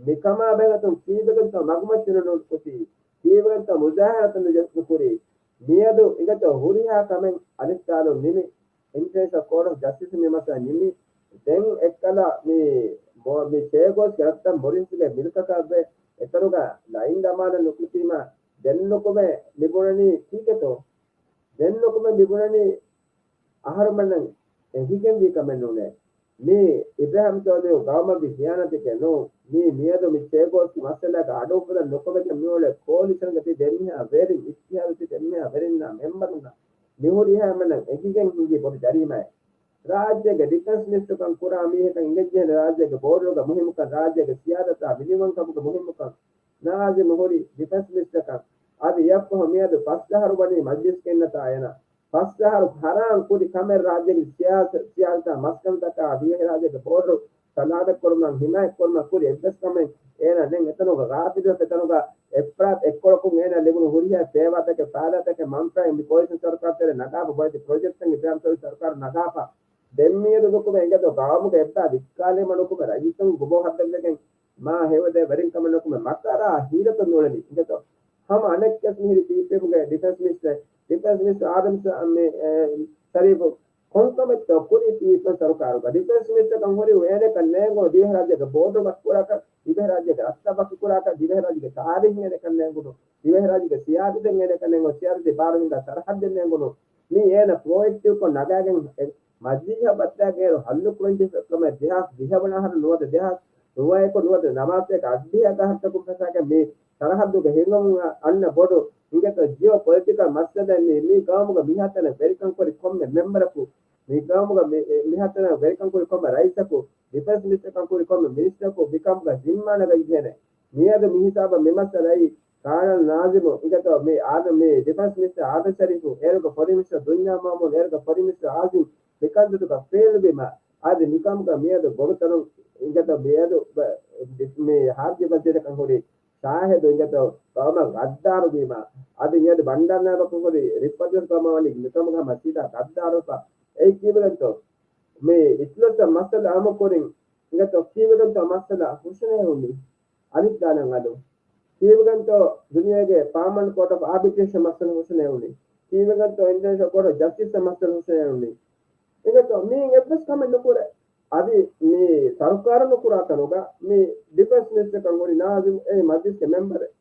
މިކަމާ ބެހޭގޮތުން ކީއްވެގެންތޯ މަގުމައްޗަށް ނުނުކުތީ، ކީއްވެގެންތޯ މުޒާހަރާތައް ނުކުރީ؟ މިއަދު އިނގޭތޯ ހުރިހާ ކަމެއް އަލިފްދާލުން ނިމި، އިންޓަރނޭޝަނަލް ކޯޓް އޮފް ޖަސްޓިސް މި މައްސަލަ ނިމި، ދެން އެއްކަލަ މި މޮ-، މި ޗޭގޯސްގެ ރަށްތައް މޮރިޝަސްގެ މިލްކަކަށްވެ، އެތަނުގަ ލައިން ދަމާލަން ނުކުތީމަ، ދެން ނުކުމެ މިބުނަނީ ކީކޭތޯ؟ ދެން ނުކުމެ މިބުނަނީ އަހަރުމެންނަށް އެނގިގެންވީ ކަމެއް ނޫނޭ. މީ އިބްރާހިމް ސޯލިހު ގައުމަށްވި ހިޔާނަތެކޭ ނޫން. މީ މިއަދު މި ޗޭގޯސްގެ މައްސަލާގަ އަޑުއުފަލަން ނުކޮށްގެން މިއުޅޭ ކޯލިޝަންގަ ތި ދެންމިހާ ވެރިން، އިއްތިހާދު ތި ދެންމިހާ ވެރިންނާ މެމްބަރުންނާ މިހުރިހާ އެންމެންނަށް އެނގިގެން ހިނގި ބޮޑު ޖަރީމާއެއް. ރާއްޖޭގެ ޑިފެންސް މިނިސްޓަރުކަން ކުރާ މީހަކަށް އިނގެންޖެހޭނެ ރާއްޖޭގެ ބޯޑަރުގެ މުހިއްމުކަން، ރާއްޖޭގެ ސިޔާދަތާ މިނިވަންކަމުގެ މުހިއްމުކަން. ނާޒިމް ހުރި ޑިފެންސް މިނިސްޓަރަކަށް އަދި އެއަށްފަހު މިއަދު ފަސް އަހަރު ވަނީ މަޖްލިސްގަ އިންނަތާ އޭނާ ފަސް އަހަރު ހަރާން ކުރި ކަމެއް ރާއްޖޭގެ ސިޔާސަ-، ސިޔާސަތާ މަސްކަންތަކާ ދިވެހިރާއްޖޭގެ ބޯޑަރު ސަލާމަތްކުރުމަށް، ހިމާޔަތްކުރުމަށް ކުރި އެއްވެސް ކަމެއް އޭނާ ނެތް. އެތަނުގަ ޣާފިލުވެފަ، އެތަނުގަ އެފްރާދު އެއްކޮޅަކުން އޭނާ ލިބުނު ހުރިހާ ފޭވާތަކެއް، ފާއިދާތަކެއް، މަންފާއެއް މި ކޯލިޝަން ސަރުކާރު ތެރޭ ނަގާފަ، ބޮއެތި ޕްރޮޖެކްޓްތައް އިބްރާހިމް ސައުދީ ސަރުކާރު ނަގާފަ. ދެން މިއަދު ނުކުމެ އިނގޭތޯ ގައުމުގެ އެއްބާ ވިއްކާލީމަ ނުކުމެ ރައްޔިތުން ގުބޯ ހައްދަވެގެން މާ ހެޔޮދޭ ވެރިން ކަމެއް ނުކުމެ މަކަރާ ހީލަތައް ނޫޅެނީ. އިނގޭތޯ ހަމަ އަނެއްކެސް މިހިރީ ޕީޕީއެމްގެ ޑިފެންސް މިނިސްޓަރ، ޑިފެންސް މިނިސްޓަރ އާދަމް ސަ-، މި، އެ، ޝަރީފު ކޮންކަމެއްތޯ ކުރީ ޕީޕީއެމް ސަރުކާރުގަ؟ ޑިފެންސް މިނިސްޓަރކަން ހުރި އޭނަކަށް ނޭނގުނު ދިވެހިރާއްޖޭގެ ބޯޑަރު ވަކިކުރާކަށް، ދިވެހިރާއްޖޭގެ ރަސްތައް ވަކިކުރާކަށް، ދިވެހިރާއްޖޭގެ ތާރީހު އޭނަކަށް ނޭނގުނު، ދިވެހިރާއްޖޭގެ ސިޔާސަތެއް އޭނަކަށް ނޭނގުނު، ސިޔާސަތީ ބާރު ހިންގާ ސަރަހައްދެއް ނޭނގުނު. މީ އޭނަ ޕްރޮއެކްޓިވްކޮށް ނަގާގެން އެ މަޖިލީހަށް ވައްދާގެ އޭރު ހައްލު ކުރަން ޖެހިފަ ކަމެއް ދެހާސް ވިހަ ވަނަ އަހަރު ނުވަތަ ދެހާސް ނުވައެކު ނުވަތަ ނަވާސްއެއް އަށްޑިހަ އަހަރުތަކުން ފަސާގެ މި ސަރަހައްދުގެ ހިނގަމުން އަންނަ ބޮޑު އިނގޭތޯ ޖިއޯ ޕޮލިޓިކަލް މައްސަލައެއް މި، މި ގައުމުގަ މިހާތަނަށް ވެރިކަން ކުރި ކޮންމެ މެމްބަރަކު، މި ގައުމުގަ މި، މިހާތަނަށް ވެރިކަން ކުރި ކޮންމެ ރައީސަކު، ޑިފެންސް މިނިސްޓަރކަން ކުރި ކޮންމެ މިނިސްޓަރަކު މިކަމުގަ ޒިންމާ ނަގައިދޭނެ. މިއަދު މި ހިސާބަށް މި މައްސަލައީ ކާނަލް ނާޒިމު އިނގޭތޯ މި އާދަ، މި ޑިފެންސް މިނިސްޓަރ އާދަމް ޝަރީފު އޭރުގެ ފޮރިން މިނިސްޓަރ ދުންޔާ މައުމޫން އޭރުގެ ފޮރިން މިނިސްޓަރ އާޒިމް މިކަންތައްތަކަށް ފެއިލް ވީމަ، އަދި މިކަމުގަ މިއަދު ބޮޑުތަނުން އިނގޭތޯ މިއަދު ބަ-، މި ހާރްޖަ ވަޒީރަކަށް ހުރި ޝާހިދު އިނގޭތޯ ގައުމަށް ޣައްދާރު ވީމަ، އަދި މިއަދު ބަންޑާރު ނާއިބަކު ހުރި ރިފް ވަޒީރު ގައުމަށް ވަނީ މިކަމުގަ ހަމަ ސީދާ ޣައްދާރުވެފަ. އެއީ ކީއްވެގެންތޯ؟ މި އިތުލަސް މައްސަލަ ހަމަ ކުރިން އިނގޭތޯ ކީއްވެގެންތޯ މައްސަލަ ހުށަނެހުނީ؟ އަނިސް ދާނަން އަލު. ކީއްވެގެންތޯ ދުނިޔޭގެ ޕާމަންޓް ކޯޓް އޮފް އާބިޓްރޭޝަން މައްސަލަ ހުށަނެހުނީ؟ ކީއްވެގެންތޯ އިންޓަރނޭޝަނަލް ކޯޓް އޮފް ޖަސްޓިސް މައްސަލަ ހުށަނެހުނީ؟ އިނގޭތޯ މީ އެއްވެސް ކަމެއް ނުކުރޭ. އަދި މި ސަރުކާރު ނުކުރާ ތަނުގަ މި ޑިފެންސް މިނިސްޓަރަކަށް ހުރި ނާޒިމް އެ މަޖްލިސްގެ މެމްބަރެއް.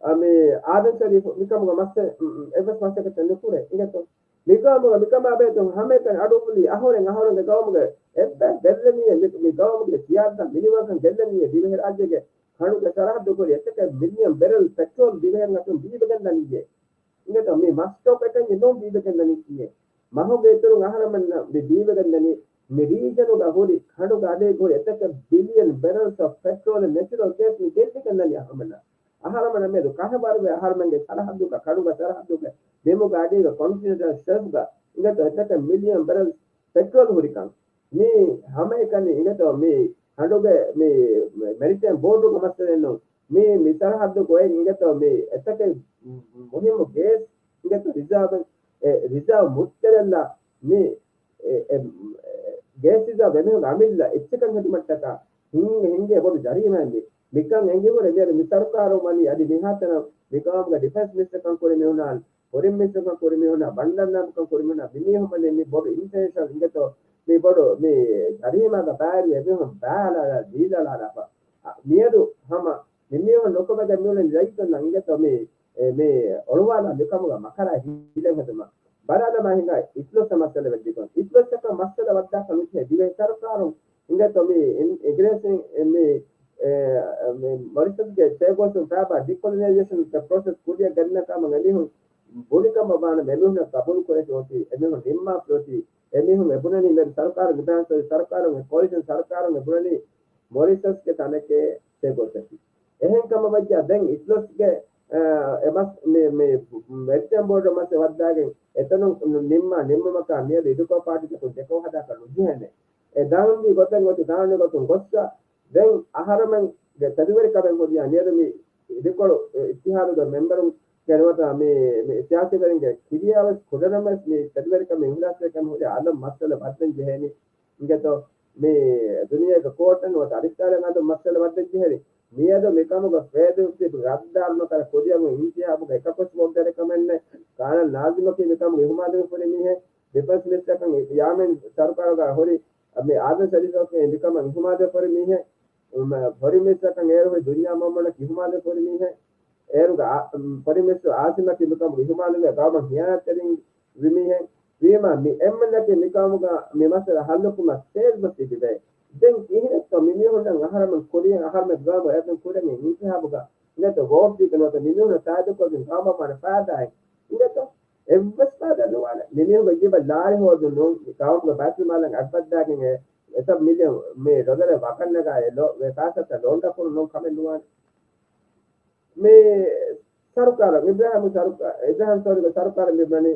އަ، މި އާދަމް ޝަރީފް މިކަމުގަ މައްސަ-، އެއްވެސް މަސައްކަތެއް ނުކުރޭ. އިނގޭތޯ މިގައުމުގަ މިކަމާ ބެހޭ ހަމައެކަނި އަޑުއުފުލީ އަހުރެން އަހުރެންގެ ގައުމުގެ އެއްބަ ގެއްލެނީއޭ. މި، މި ގައުމުގެ ސިޔާސަތަށް މިނިވަންކަން ގެއްލެނީއޭ. ދިވެހިރާއްޖޭގެ ކަނޑުގެ ސަރަހައްދު ކުރި އެތަކެއް މިލިއަން ބެރެލް ޕެޓްރޯލް ދިވެހިން އަތުން ބީބެގެންދަނީއޭ. އިނގޭތޯ މި މަސްޓޯކް އެކަންޏެއް ނޫން ބީބެގެންދަނީކީއޭ. މަހުގެ އިތުރުން އަހަރަމެންނަށް މި ބީބެގެންދަނީ މި ރީޖަނުގަ ހުރި ކަނޑުގަ އަޑެއް ހުރި އެތަކެއް ބިލިއަން ބެރެލްސް އޮފް ޕެޓްރޯލް އެންޑް ނެޗުރަލް ގޭސް މި ގެއްލިގެންދަނީ އަހަރަމެންނަށް. އަހަރަމެންނަށް މިއަދު ކަހަވަރުވޭ އަހަރަމެންގެ ސަރަހައްދުގަ ކަނޑުގަ ސަރަހައްދުގެ ބިމުގަ އަޑީގަ ކޮންޓިނެންޓަލް ޝެލްފްގަ އިނގޭތޯ އެތަކެއް މިލިއަން ބެރެލްސް ޕެޓްރޯލް ހުރިކަން. މީ ހަމައެކަނި އިނގޭތޯ މި ކަނޑުގެ މި މެރިޓައިމް ބޯޑުގެ މައްސަލައެއް ނޫން. މި، މި ސަރަހައްދު ގޮތް އިނގޭތޯ މި އެތަކެއް މުހިއްމު ގޭސް އިނގޭތޯ ރިޒާވް، އެ ރިޒާވް މުއްތެރެއްލާ މި އެ، އެ، ގޭސް ރިޒާވް އެމީހުން އަމިއްލަ އެއްޗަކަށް ހެދުމަށްޓަކާ ހިނގޭ، ހިނގޭ ބޮޑު ޖަރީމާއެއް މި. މިކަން އެނގިހުރެ މިއަދު މި ސަރުކާރު ވަނީ އަދި މިހާތަނަށް މި ގައުމުގެ ޑިފެންސް މިނިސްޓަރކަން ކުރި މީހުނާ، ފޮރިން މިނިސްޓަރކަން ކުރި މީހުނާ، ބަންޑާރު ނާއިބުކަން ކުރި މީހުނާ، މި މީހުން ވަނީ މި ބޮޑު އިންޓަރނޭޝަނަލް އިނގޭތޯ މި ބޮޑު މި ޖަރީމާގަ ބައިވެރި އެމީހުން ބައިލާ ދީލާލާފަ. އަ، މިއަދު ހަމަ މި މީހުން ނުކުމެގެން މިއުޅެނީ ރައްޔިތުންނަށް އިނގޭތޯ މި، އެ، މި އޮޅުވާލާ މިކަމުގަ މަކަރާ ހީލަތް ހެދުމަށް. ބަރާލަމާ ހިނގާ އިތުލަސް މައްސަލަ ވެއްދިކޮށް. އިތުލަސްއަކަށް މައްސަލަ ވައްދާކަށް ނުޖެހޭ ދިވެހި ސަރުކާރުން އިނގޭތޯ މި އިން-، އިނގިރޭސިން މި، އެ، މި މޮރިޝަސްގެ ޗެއާޕާސަން ފައިބާ ޑިކޮލޮނައިޒޭޝަން ޕްރޮސެސް ކުރިއަށް ގެންނަ ކަމަށް އެމީހުން ބުނިކަމަށް ވާނަމަ އެމީހުންނަށް ގަބޫލު ކުރެއްވި އޮތީ އެމީހުން ނިންމާފަ އޮތީ އެމީހުން އެބުނަނީ މިއަދު ސަރުކާރުން އިބްރާހިމް ސައުދީ ސަރުކާރުން އެ ކޯލިޝަން ސަރުކާރުން އެ ބުނަނީ މޮރިޝަސްގެ ތަނެކޭ ތެގޮތަކީ. އެހެން ކަމަށް ވައްޖާ ދެން އިތުލަސްގެ، އާ، އެ މަސް-، މި، މި މެރިޓައިމް ބޯޑު މަސް ވައްދާގެން އެތަނުން ނިންމާ ނިންމުމަކާ މިއަދު އިދިކޮޅު ޕާޓީތަކުން ދެކޯ ހަދާކަށް ނުޖެހޭނެ. އެ ދާންވީ ގޮތެއް އޮތީ ދާންވީ ގޮތުން ގޮއްސަ ދެން އަހަރަމެންގެ ތެދުވެރިކަމެއް ހުރިޔާ މިއަދު މި އިދިކޮޅު އިއްތިހާދުގެ މެމްބަރުން ގެނުވަތަ މި، މި ސިޔާސީވެރިންގެ ކިރިޔާވެސް ކުޑަނަމަސް މި ތެދުވެރިކަމެއް އިހުލާސްވެ ކަމެއް ހުރި އަލަށް މައްސަލަ ވައްދަން ޖެހޭނީ. އިނގޭތޯ މި ދުނިޔޭގެ ކޯޓަށް ނުވަތަ އަދިސްތާލަށް އަދު މައްސަލަ ވައްދަން ޖެހޭނީ. މިއަދު މިކަމުގަ ފޭދު ގައްދާރުން ކަރ ކުރިއަށް އިންތިހާބުގެ އެކަކުސް ވޯޓް ދެރަ ކަމެއްނެ. ކާނަލް ނާޒިމަކީ މިކަމުގެ އިހުމާލުވެފަ ހުރި މީހެއް. ޑިފެންސް މިނިސްޓަރަކަށް ޔާމީން ސަރުކާރުގަ ހުރި މި އާދަމް ޝަރީފް އެކީ މިކަމަށް އިހުމާލުވެފަ ހުރި މީހެއް. މ-، ފޮރިން މިނިސްޓަރަކަށް އޭރު ހުރި ދުނިޔާ މައުމޫނަކީ އިހުމާލުވެފަ ހުރި މީހެއް. އޭރުގަ އާ-، މް، ފޮރިން މިނިސްޓަރ އާސިމަކީ މިކަމުގެ އިހުމާލުވެ ގައުމަށް ހިޔާނާތްތެރިން ވި މީހެއް. ވީމާ މި އެންމެންނަކީ މިކަމުގަ މި މައްސަލަ ހައްލުކުރުމަށް ސޭލް ގޮސް ތިބެ. ދެން ކިހިނެއްތޯ މި މީހުންނަށް އަހަރަމެން ކުރިޔަށް އަހަރަމެން ގައުމު އެތަން ކުރެން އިންތިހާބުގަ އިނގޭތޯ ވޯޓް ދީގެން ނުވަތަ މި މީހުންނަށް ތާއިދުކޮށްގެން ގައުމަށް ވާނެ ފައިދާއެއް އިނގޭތޯ؟ އެއްވެސް ފައިދާ ނުވާނެ. މި މީހުންގެ ޖީބަށް ލާރި ހޯދުން ނޫން، ގައުމުގެ ބައިތުލްމާލަށް އަތްބައްދާގެން އެ އެތައް މިލިއަން މި ޑޮލަރެއް ވަކަންނަގާ އެ ލޯ-، ވެ ފައިސާތައް ލޯން ދަކުނު ނޫން ކަމެއް ނުވާނެ. މި ސަރުކާރަށް، އިބްރާހިމް ސަރުކާ-، އިބްރާހިމް ސައުދީގެ ސަރުކާރަށް މި ބުނަނީ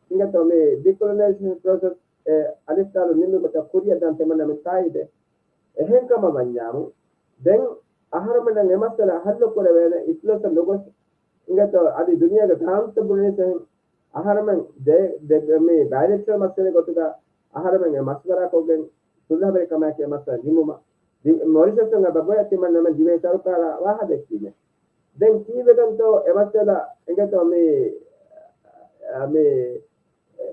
އިނގޭތޯ މި ޑިކޮލޮނައިޒޭޝަން ޕްރޮސެސް އެ އަލިފް ދާލުން ނިންމި ގޮތަށް ކުރިއަށް ދާން ތިމަންނަމެން ތާއީދެއް. އެހެންކަމަށް ވަންޏާމު، ދެން އަހަރުމެންނަށް އެ މައްސަލަ ހައްލު ކުރެވޭނެ އިތުލަސް ނުގޮސް އިނގޭތޯ އަދި ދުނިޔޭގެ ދާންތަ ބުނެނީސް އެހެން. އަހަރެމެން ދެ، ދެ، މި ބައިލެޓްރަލް މައްސަލަ ގޮތުގަ އަހަރެމެން އެ މަޝްވަރާކޮށްގެން ސުލްހަވެރިކަމާއެކީ މައްސަލަ ނިމުމަށް. ދި-، މޮރިޝަސް އަށް ބަ ބޮއެ ތިމަންނަމެން ދިވެހި ސަރުކާރާ ވާހަ ދެއްކީމެ. ދެން ކީއްވެގެންތޯ އެ މައްސަލަ އިނގޭތޯ މި، އަ، މި، އެ،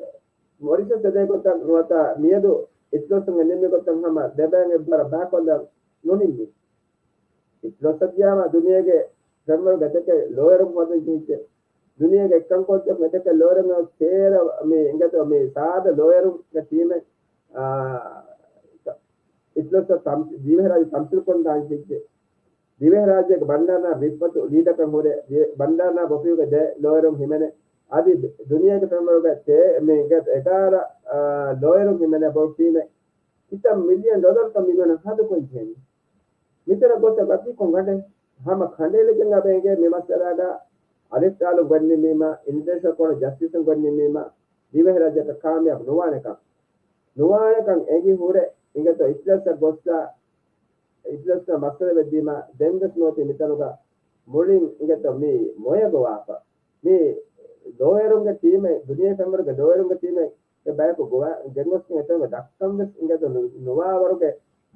މޮރިޝަސް އެދޭ ގޮތަށް ނުވަތަ މިއަދު އިތުލަސް ނިންމި ގޮތަށް ހަމަ ދެބައިން އެއްވަރަށް ބައިކޮށްލަން ނުނިންމި. އިތުލަސް އަށް ދިޔާމަ ދުނިޔޭގެ ފެންވަރުގެ އެތަކެއް ލޯއިރުން ހޯދަން ޖެހިއްޖެ. ދުނިޔޭގެ އެއްކަންކޮށްދެއްވުން އެތަކެއް ލޯއިރުން ތޭރަ މި އިނގޭތޯ މި ސާދަ ލޯއިރުންގެ ޓީމެއް، އާ، އިތުލަސް ތަމް-، ދިވެހިރާއްޖެ ތަމްސީލުކޮށްދާން ޖެހިއްޖެ. ދިވެހިރާއްޖޭގެ ބަންޑާރަ ވިސްފަތު ލީޑަކަށް ހުރެ، ދި-، ބަންޑާރަ ބޮފީގެ ދެ ލޯއިރުން ހިމެނެ، އަދި ދުނިޔޭގެ ފެންވަރުގެ ތޭ-، މި ގެ އެގާރަ، އާ، ލޯއިރުން ހިމެނެ ބޮޑު ޓީމެއް. ކިތައް މިލިއަން ޑޮލަރުތައް މި ގޮނަށް ހަދުކޮށް ޖެހެނީ. މިތަނަށް ގޮސް ގަތީ ކޮން ގަނޑެއް؟ ހަމަ ކަނޑައެޅިގެން އަބަ އެނގޭ މި މައްސަލާގަ އަލިފް ދާލުން ގޮތް ނިންމީމަ، އިންޓަރނޭޝަނަލް ކޯޓް އޮފް ޖަސްޓިސުން ގޮތް ނިންމީމަ، ދިވެހިރާއްޖެއަކަށް ކާމިޔާބު ނުވާނެކަން. ނުވާނެކަން އެނގި ހުރެ އިނގޭތޯ އިތުލަސްއަށް ގޮއްސަ، އިތުލަސްއަށް މައްސަލަ ވެއްދީމަ، ދެން ވެސް ނުވަތީ މިތަނުގަ މުޅިން އިނގޭތޯ މި މޮޔަ ގޮވާފަ. މި ލޯޔަރުންގެ ޓީމެއް، ދުނިޔެ ފެންވަރުގެ ލޯޔަރުންގެ ޓީމެއް އެ ބަޔަކު ގޮވާ، ގެންގޮސްގެން އެތަނުގެ ދައްކަން ވެސް އިނގޭތޯ ނު-، ނުވާ ވަރުގެ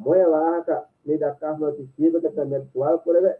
މޮޔަ ވާހަކަ މި ދައްކާފަ ނުވަތީ ކީއްވެގެންތޯ މިއަދު ސުވާލު ކުރެވޭ.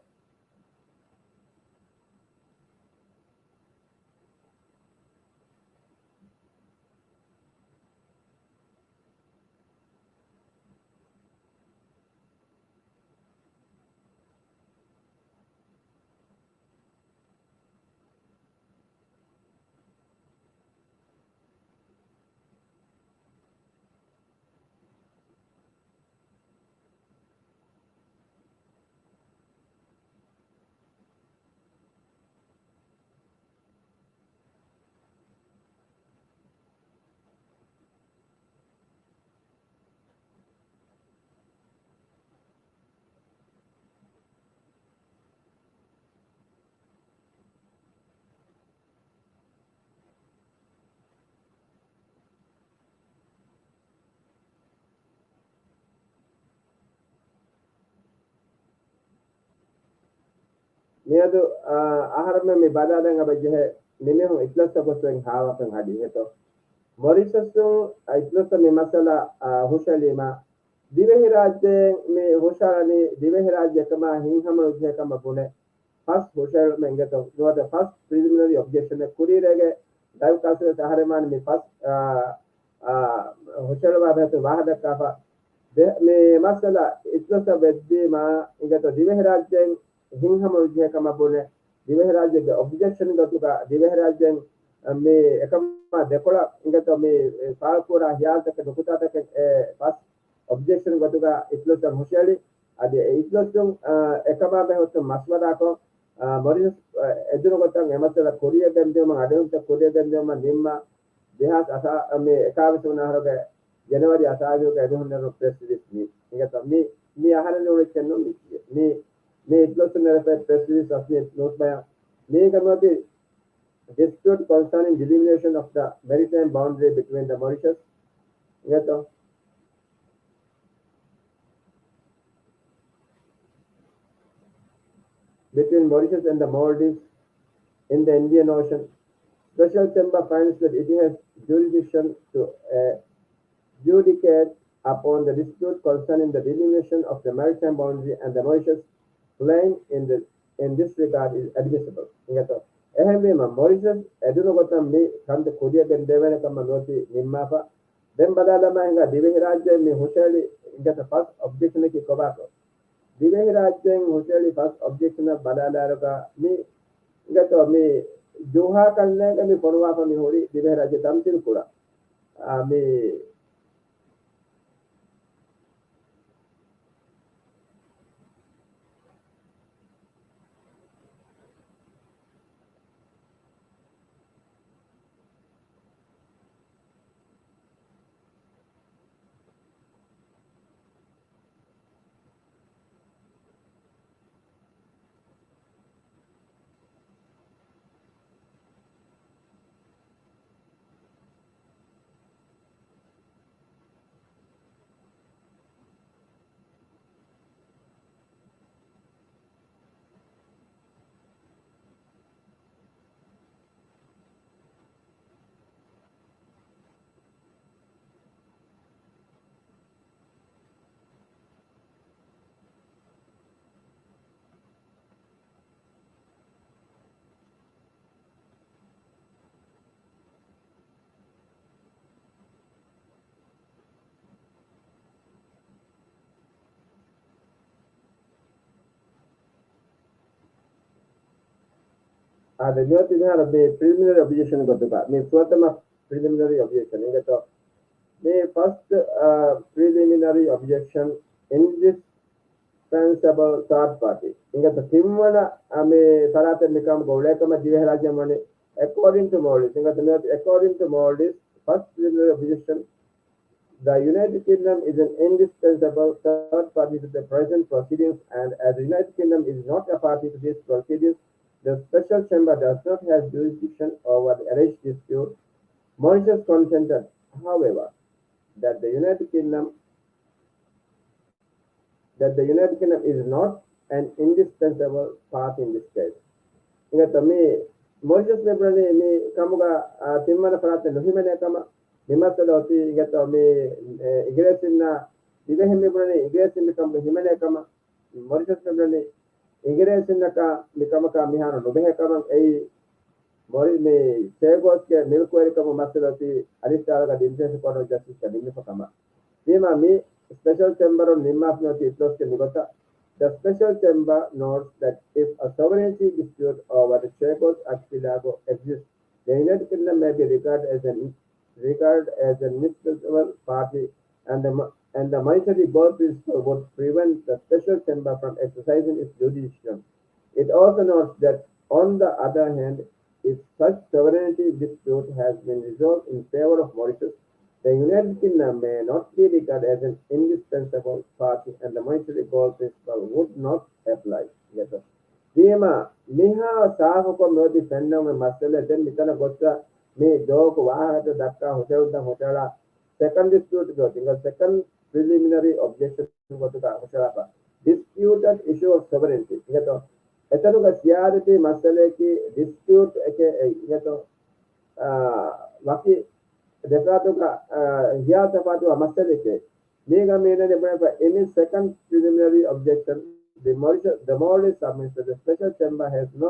މިއަދު، އާ، އަހަރެމެން މި ބަލާލަން އަބަ ޖެހޭ މިމީހުން އިތުލަސްއަށް ގޮސް އޮތް ހާވަކަން އަޑި އިނގޭތޯ. މޮރިޝަސްއުން އިތުލަސްއަށް މި މައްސަލަ، އާ، ހުށައެޅީމަ، ދިވެހިރާއްޖޭން މި ހުށައަޅަނީ ދިވެހިރާއްޖެ އެކަމާ ހިތްހަމަނުޖެހޭ ކަމަށް ބުނެ، ފަސް ހުށައެޅުމެއް އިނގޭތޯ ނުވަތަ ފަސް ޕްރިލިމިނަރީ އޮބްޖެކްޝަނެއް ކުރިއިރޭގެ ލައިވް ކާސްޓް ވެސް އަހަރެމެން ވާނީ މި ފަސް، އާ، އާ، ހުށައެޅުމާ ބެހޭ ވާހަކަ ދައްކާފަ. ދެ-، މި މައްސަލަ އިތުލަސްއަށް ވެއްދީމާ އިނގޭތޯ ދިވެހިރާއްޖޭން ހިތްހަމަނުޖެހޭ ކަމަށް ބުނެ، ދިވެހިރާއްޖޭގެ އޮބްޖެކްޝަން ގޮތުގަ ދިވެހިރާއްޖޭން މި އެކަމާ ދެކޮޅަށް އިނގޭތޯ މި ފާޅުކުރާ ހިޔާލުތަކެއް ނުކުތާތަކެއް އެ ފަސް އޮބްޖެކްޝަން ގޮތުގަ އިތުލަސްއަށް ހުށައެޅި. އަދި އެ އިތުލަސްއުން، އާ، އެކަމާ ބެހޭ އޮތް މަޝްވަރާކޮށް، އާ، މޮރިޝަސް، އާ، އެދުނު ގޮތަށް އެ މައްސަލަ ކުރިއަށް ގެންދިއުމަށް އަޑުއިވުންތައް ކުރިއަށް ގެންދިއުމަށް ނިންމާ، ދެހާސް އަށާ، މި އެކާވީސް ވަނަ އަހަރުގެ ޖެނުއަރީ އަށާވީހުގެ އެދުން ނެރުނު ޕްރެސް ރިލީސް މީ. އިނގޭތޯ މި، މި އަހަރެން ނޫނީ ކެންނުން މި، މި، މި އިތުލަސް ނެރެފައި ޕްރެސް ރިލީސް ރަސްމީ ނޫސް ބަޔާން. މީގަ ނުވަތީ dispute concerning delimitation of the maritime boundary between the Mauritius, އިނގޭތޯ? Between Mauritius and the Maldives in the Indian Ocean. Special Chamber finds that it has jurisdiction to, uh, adjudicate upon the dispute concerning the delimitation of the maritime boundary and the Mauritius claim in the, in this regard is admissible. އިނގޭތޯ؟ އެހެންވީމަ، މޮރިޝަސް އެދުނު ގޮތަށް މި ކަންތައް ކުރިއަށް ގެންދެވޭނެ ކަމަށް ނުވަތީ ނިންމާފަ. ދެން ބަލާލަމާ ހިނގާ ދިވެހިރާއްޖެ މި ހުށައެޅި އިނގޭތޯ ފަސް އޮބްޖެކްޝަނަކީ ކޮބާކޯ؟ ދިވެހިރާއްޖެން ހުށައެޅި ފަސް އޮބްޖެކްޝަނަށް ބަލާލާއިރުގަ މި އިނގޭތޯ މި ޖޫހާ ކަންނޭނގެ މި ފޮނުވާފަ މި ހުރި ދިވެހިރާއްޖެ ތަމްސީލު ކުރާ. އާ، މި އާދެ، މިއޮތީ މިހާރު މި ޕްރިލިމިނަރީ އޮބްޖެކްޝަން ގޮތުގަ، މި ފުރަތަމަ ޕްރިލިމިނަރީ އޮބްޖެކްޝަން އިނގޭތޯ. މި ފަސްޓް، އާ، ޕްރިލިމިނަރީ އޮބްޖެކްޝަން، އިންޑިސްޕެންސަބަލް ތާޑް ޕާޓީ. އިނގޭތޯ ތިންވަނަ، އާ، މި ފަރާތެއް މިކަމުގަ އުޅޭ ކަމަށް ދިވެހިރާއްޖެ ވަނީ، އެކޯޑިން ޓު މޯލްޑިވްސް. އިނގޭތޯ މިއޮތީ އެކޯޑިން ޓު މޯލްޑިވްސް، ފަސްޓް ޕްރިލިމިނަރީ އޮބްޖެކްޝަން. The United Kingdom is an indispensable third party to the present proceedings, and as the United Kingdom is not a party to these proceedings, the special chamber does not have jurisdiction over the alleged dispute. Mauritius contended, however, that the United Kingdom that the United Kingdom is not an indispensable party in this case. އިނގޭތޯ މި މޮރިޝަސް މި ބުނަނީ މި ކަމުގަ، އާ، ތިންވަނަ ފަރާތެއް ނުހިމެނޭ ކަމަށް. މި މައްސަލަ އޮތީ އިނގޭތޯ މި، އެ، އިނގިރޭސިންނާ ދިވެހިން މި ބުނަނީ އިނގިރޭސިން މި ކަމުގަ ހިމެނޭ ކަމަށް. މޮރިޝަސް މި ބުނަނީ އިނގިރޭސިންނަކާ މި ކަމަކާ މިހާރު ނުބެހޭ ކަމަށް. އެއީ މޮރި-، މި ޗޭގޯސްގެ މިލްކުވެރިކަމުގެ މައްސަލަ އޮތީ އަލިފް ދާރަގަ އިންޓަރނޭޝަނަލް ކޯޓް އޮފް ޖަސްޓިސްގަ ނިންމިފަ ކަމަށް. ވީމާ މި ސްޕެޝަލް ޗެމްބަރުން ނިންމާފަ މިއޮތީ އިތުރަށް މިގޮތަށް. The special chamber notes that if a sovereignty dispute over the Chagos archipelago exists, the United Kingdom may be regarded as an, regarded as an indispensable party, and the mo-, and the monetary gold principle would prevent the special chamber from exercising its jurisdiction. It also notes that, on the other hand, if such sovereignty dispute has been resolved in favor of Mauritius, the United Kingdom may not be regarded as an indispensable party and the monetary gold principle would not apply. ވީމާ، މިހާ ސާފުކޮށް މިއޮތީ ފެންނަމުން މައްސަލަ ދެން މިތަނަށް ގޮއްސަ މި ދޯކު ވާހަކަ ދައްކާ ހުށަހެޅުންތައް ހުށަހަޅާ ސެކަންޑް ޑިސްޕިއުޓްގެ އޮތީ، ސެކަންޑް ޕްރިލިމިނަރީ އޮބްޖެކްޝަން ގޮތުގަ ހުށަހަޅާފަ. ޑިސްޕިއުޓެޑް އިޝޫ އޮފް ސޮވަރެންޓީ އިނގޭތޯ. އެތަނުގަ ސިޔާދަތީ މައްސަލަޔަކީ ޑިސްޕިއުޓް އެކޭ އެއީ އިނގޭތޯ. އާ، ވަކި ދެފަރާތުގަ، އާ، ހިޔާލު ތަފާތުވާ މައްސަލައެކޭ. މީގަ މި އިންނަނީ ބުނެފަ، in its second preliminary objection, the Mauritius, the Mauritius submits that the special chamber has no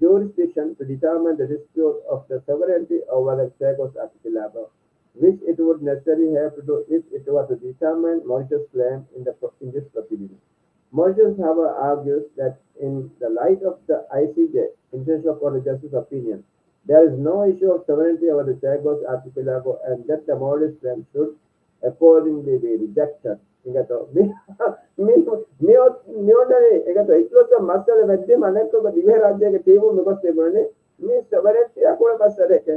jurisdiction to determine the dispute of the sovereignty over the Chagos archipelago, which it would necessarily have to do if it were to determine Mauritius' claim in the pro-, in this proceeding. Mauritius, however, argues that in the light of the I C J, International Court of Justice opinion, there is no issue of sovereignty over the Chagos archipelago and that the Mauritius claim should accordingly be rejected. އިނގޭތޯ މި، މި، މި، މި އޮންނަނީ އިނގޭތޯ އިތުރު މައްސަލަ ވެއްދި މަނެއްކޮށް ދިވެހިރާއްޖޭގެ ޓީމުން މިގޮސް ތިބުނީ މި ސޮވަރެންޓީއާ ކުޅެ މައްސަލައެކޭ.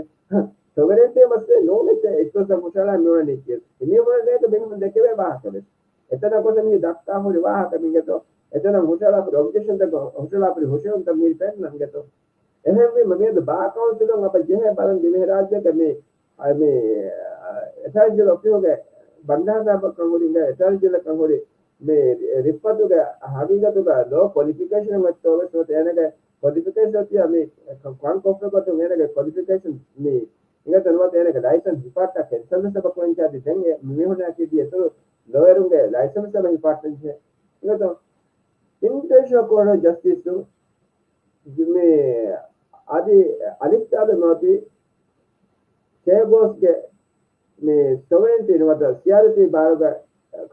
ސޮވަރެންޓީ މައްސަލަ ނޫނެއްޗެއް އިތުރު ހުށަހަޅާ މިއުޅެނީ ކީއް. މި ހުރެނޭކަ މި ދެކެވޭ ވާހަކަ ވެސް. އެތަނަށް ގޮސް މި ދައްކާ ހުރި ވާހަކަ މިނގެތޯ. އެތަނަށް ހުށަހަޅާފަ އޮބްޖެކްޝަންތައް ހުށަހަޅާފަ ހުށަހެޅުންތައް މި ފެންނަން ގެތޯ. އެހެންވީމަ މިއަދު ބާ ކައުންސިލުން އަބަ ޖެހޭ ބަލަން ދިވެހިރާއްޖޭގެ މި، އަ، މި، އެޓާނީ ޖެނެރަލް އޮފީހުގެ ބަންޑާރަ ސާބަކަން ހުރި އިނގޭ އެޓާނީ ޖެނެރަލަކަން ހުރި މި ރިފްއަތުގެ ހަގީގަތުގަ ލޯ ކޮލިފިކޭޝަން އޮތްތޯވެސް ނުވަތަ އޭނަގެ ކޮލިފިކޭޝަން އޮތިއްޔާ މި ކަންކޮށްފަ ގޮތުން އޭނަގެ ކޮލިފިކޭޝަން މި އިނގޭތޯ ނުވަތަ އޭނަގެ ލައިސަންސް ހިފާއްޓާ ކެންސަލް ސަބަބުން އިނގޭތީ ދެން މި މީހުންނަކީ ދިޔަތުރު ލޯޔަރުންގެ ލައިސަންސް ސަބަބުން ހިފާއްޓަންޖެހޭ. އިނގޭތޯ އިންޓަރނޭޝަނަލް ކޯޓް އޮފް ޖަސްޓިސް މި އަދި އަލިފް ދާރަ ނުވަތަ ޗޭގޯސްގެ މި ސޮވަރެންޓީ ނުވަތަ ސިޔާދަތީ ބާރުގެ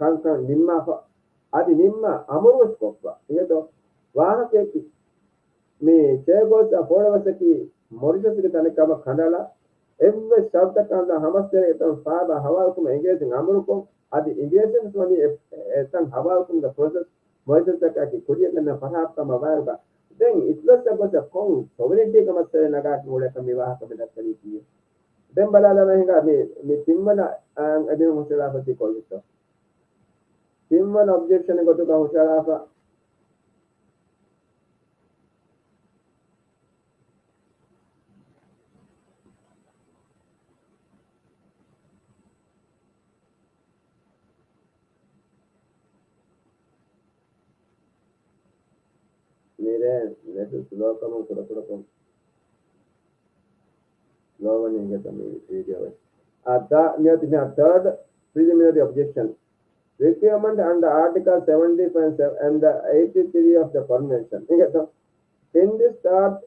ކަންކަން ނިންމާފަ، އަދި ނިންމާ އަމުރުވެސް ކޮށްފަ. އިނގޭތޯ ވާހަކަޔަކީ މި ޗޭގޯސްއަށް ފޯރަވަސަކީ މޮރިޝަސްގެ ތަނެއް ކަމަށް ކަނޑައަޅާ، އެއްވެސް ޝަރުތަކާންދާ ހަމަސްތެރޭ އެތަން ފާބާ ހަވާލުކުރުމަށް އިނގިރޭސިން އަމުރުކޮށް، އަދި އިނގިރޭސިން ވަނީ އެ-، އެތަން ހަވާލުކުރުމުގެ ޕްރޮސެސް މޮރިޝަސްއަކާއެކީ ކުރިއަށް ގެންނަ ފަރާތްކަމަށް ވާއިރުގަ، ދެން އިތުރަށް ގޮސް ކޮން ސޮވަރެންޓީގެ މައްސަލަ ނަގާ އުޅޭކަން މި ވާހަކަ މި ދައްކަނީކީ. ދެން ބަލާލަމާ ހިނގާ މި، މި ތިންވަނަ، އާ، އެދިން ހުށަހަޅާފަ ތި ކޮޅުވިތޯ. ތިންވަނަ އޮބްޖެކްޝަން ގޮތުގަ ހުށަހަޅާފަ. މިރޭ ނެޓް ސްލޯކަމުން ކުޑަކުޑަކޮށް ސްލޯވަނީ ހިނގޭތަ މި ވީޑިއޯ ވެސް. އާ، ތާ، މިއޮތީ މިހާ ތާޑް ޕްރިލިމިނަރީ އޮބްޖެކްޝަން. Requirement under Article seventy-five and the eighty-three of the Convention. އިނގޭތޯ In this third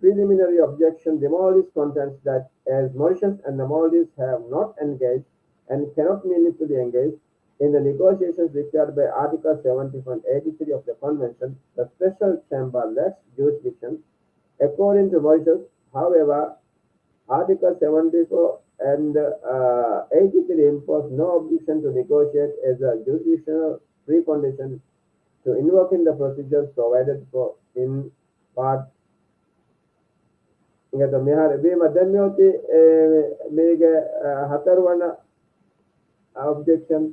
preliminary objection, the Maldives contends that as Mauritius and the Maldives have not engaged and cannot meaningfully engage in the negotiations required by Article seventy-one eighty-three of the Convention, the special chamber lacks jurisdiction According to Mauritius, however, Article seventy-four and uh, eighty-three impose no objection to negotiate as a jurisdictional precondition to invoking the procedures provided for in Part އިނގޭތޯ މިހާރު ވީމަ ދެން މިއޮތީ، އެ، މީގެ، އަ، ހަތަރުވަނަ އޮބްޖެކްޝަން.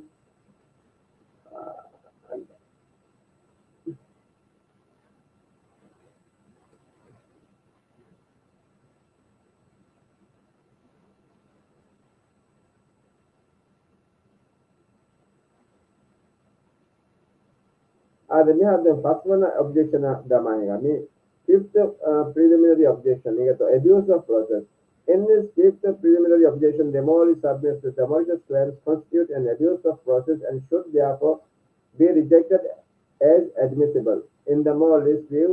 އާދެ، މިހާރު ދެން ފަސްވަނަ އޮބްޖެކްޝަނަށް ދަމާ ހިނގާ. މި fifth, uh, preliminary objection އިނގޭތޯ abuse of process. In this fifth preliminary objection, the Maurice submits that the Mauritius claims constitute an abuse of process and should therefore be rejected as admissible. In the Maurice view,